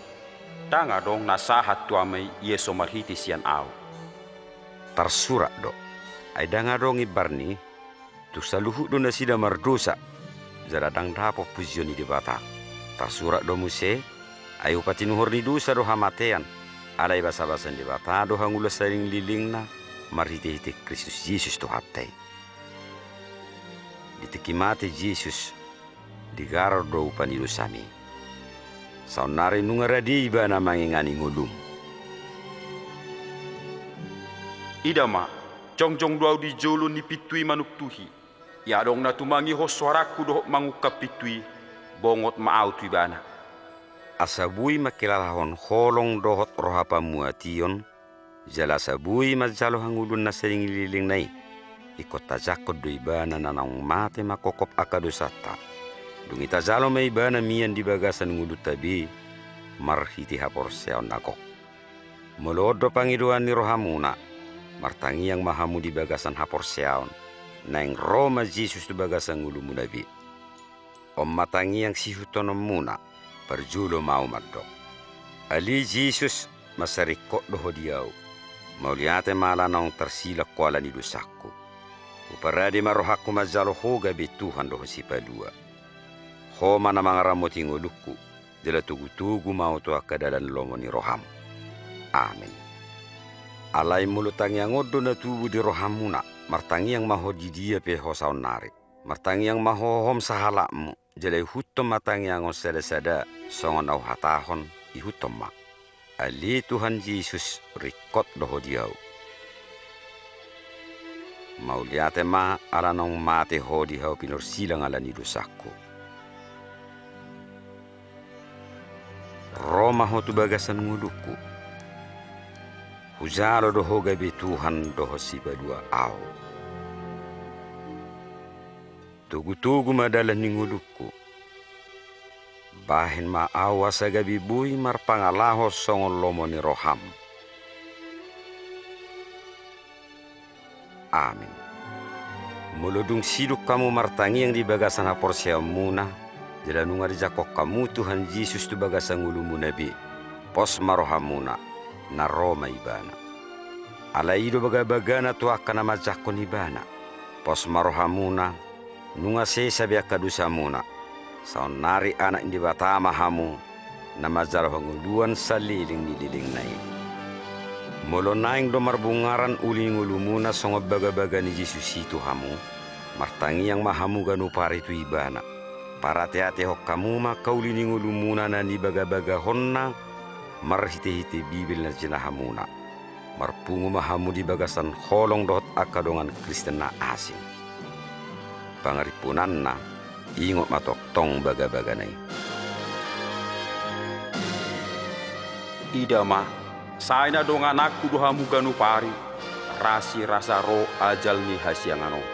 Ndang adong na sahat tu Ama i, ia so marhite sian Ahu. Tarsurat do. Ai ndang adong imbarni, tung saluhut do nasida mardosa, jala ndang dapot pujion ni Debata. Tarsurat do muse, ai upa tinuhor ni dosa do hamatean, alai basabasa ni Debata do hangoluan salelenglelengna, marhitehite Kristus Jesus Tuhanta i. Di tingki mate Jesus, digarar do upa ni dosami. Saonnari nunga rade Ibana mangingani ngolum. Ida ma, jongjong do Ahu di jolo ni pintu i manuktuhi. Ia adong na tumangihon soarangku dohot mangungkap pintu i, bongot ma Ahu tu ibana. Asa boi mangkilalahon holong dohot roha pamuation, jala asa boi manjalo hangoluan na salelenglelengna i, ingkon tajangkon do ibana na naung mate mangkophop angka dosanta. Dung i tajalo ma ibana mian di bagasan ngolunta be, marhite haporseaon na gok. Molo on do pangidoan ni rohamuna, martangiang ma hamu di bagasan haporseaon, naeng ro ma Jesus tu bagasan ngolumuna be. On ma tangiang sihuthononmuna, parjolo ma ahu mandok. Ale Jesus, mansai ringkot do Ho di ahu. Mauliate ma ala naung tarsilang Ho ala ni dosangku. Huparade ma rohangku manjalo Ho gabe Tuhan dohot Sipalua. Ho ma na mangaramoti ngolungku, jala togutogu ma ahu tu angka dalan lomo ni roham. Amen. Alai molo tangiang on do na tubu di rohamuna, martangiang ma ho di dia pe ho saonnari. Martangiang ma ho hohom sahalakmu, jala ihuthon ma tangiang on sadasada songon na huhatahon, ihuthon ma. Ale Tuhan Jesus, ringkot do Ho di ahu. Mauliate ma ala naung mate Ho di ahu pinorsilang ala ni dosangku. Ro ma Ho tu bagasan ngolungku. Hujalo do Ho gabe Tuhan dohot Sipalua ahu. Togutogu ma dalan ni ngolungku. Bahen ma ahu asa gabe boi marpangalaho songon lomo ni roham. Amen. Molo dung sidung hamu martangiang di bagasan haporseaonmuna, jala nunga dijangkon hamu Tuhan Jesus tu bagasan ngolumuna be, pos ma rohamuna, na ro ma Ibana. Alai i do bagabagana tu angka na manjangkon Ibana. Pos ma rohamuna, nunga sesa be angka dosamuna. Saonnari anak ni Debata ma hamu, na manjalo hangoluan saleleng ni lelengna i. Molo naeng do marbungaran uli ni ngolumuna songon bagabaga ni Jesus i tu hamu, martangiang ma hamu ganup ari tu Ibana. Parateatehon hamu ma angka uli ni ngolumuna na nibagabagahonna marhitehite Bibel na jinahamuna. Marpungu ma hamu di bagasan holong dohot angka dongan Kristen na asing. Pangarimpunanna, ingot ma tongtong bagabagana i. Ida ma, sai na dongananku do hamu ganup ari, rasirasa ro ajal ni hasiangan on.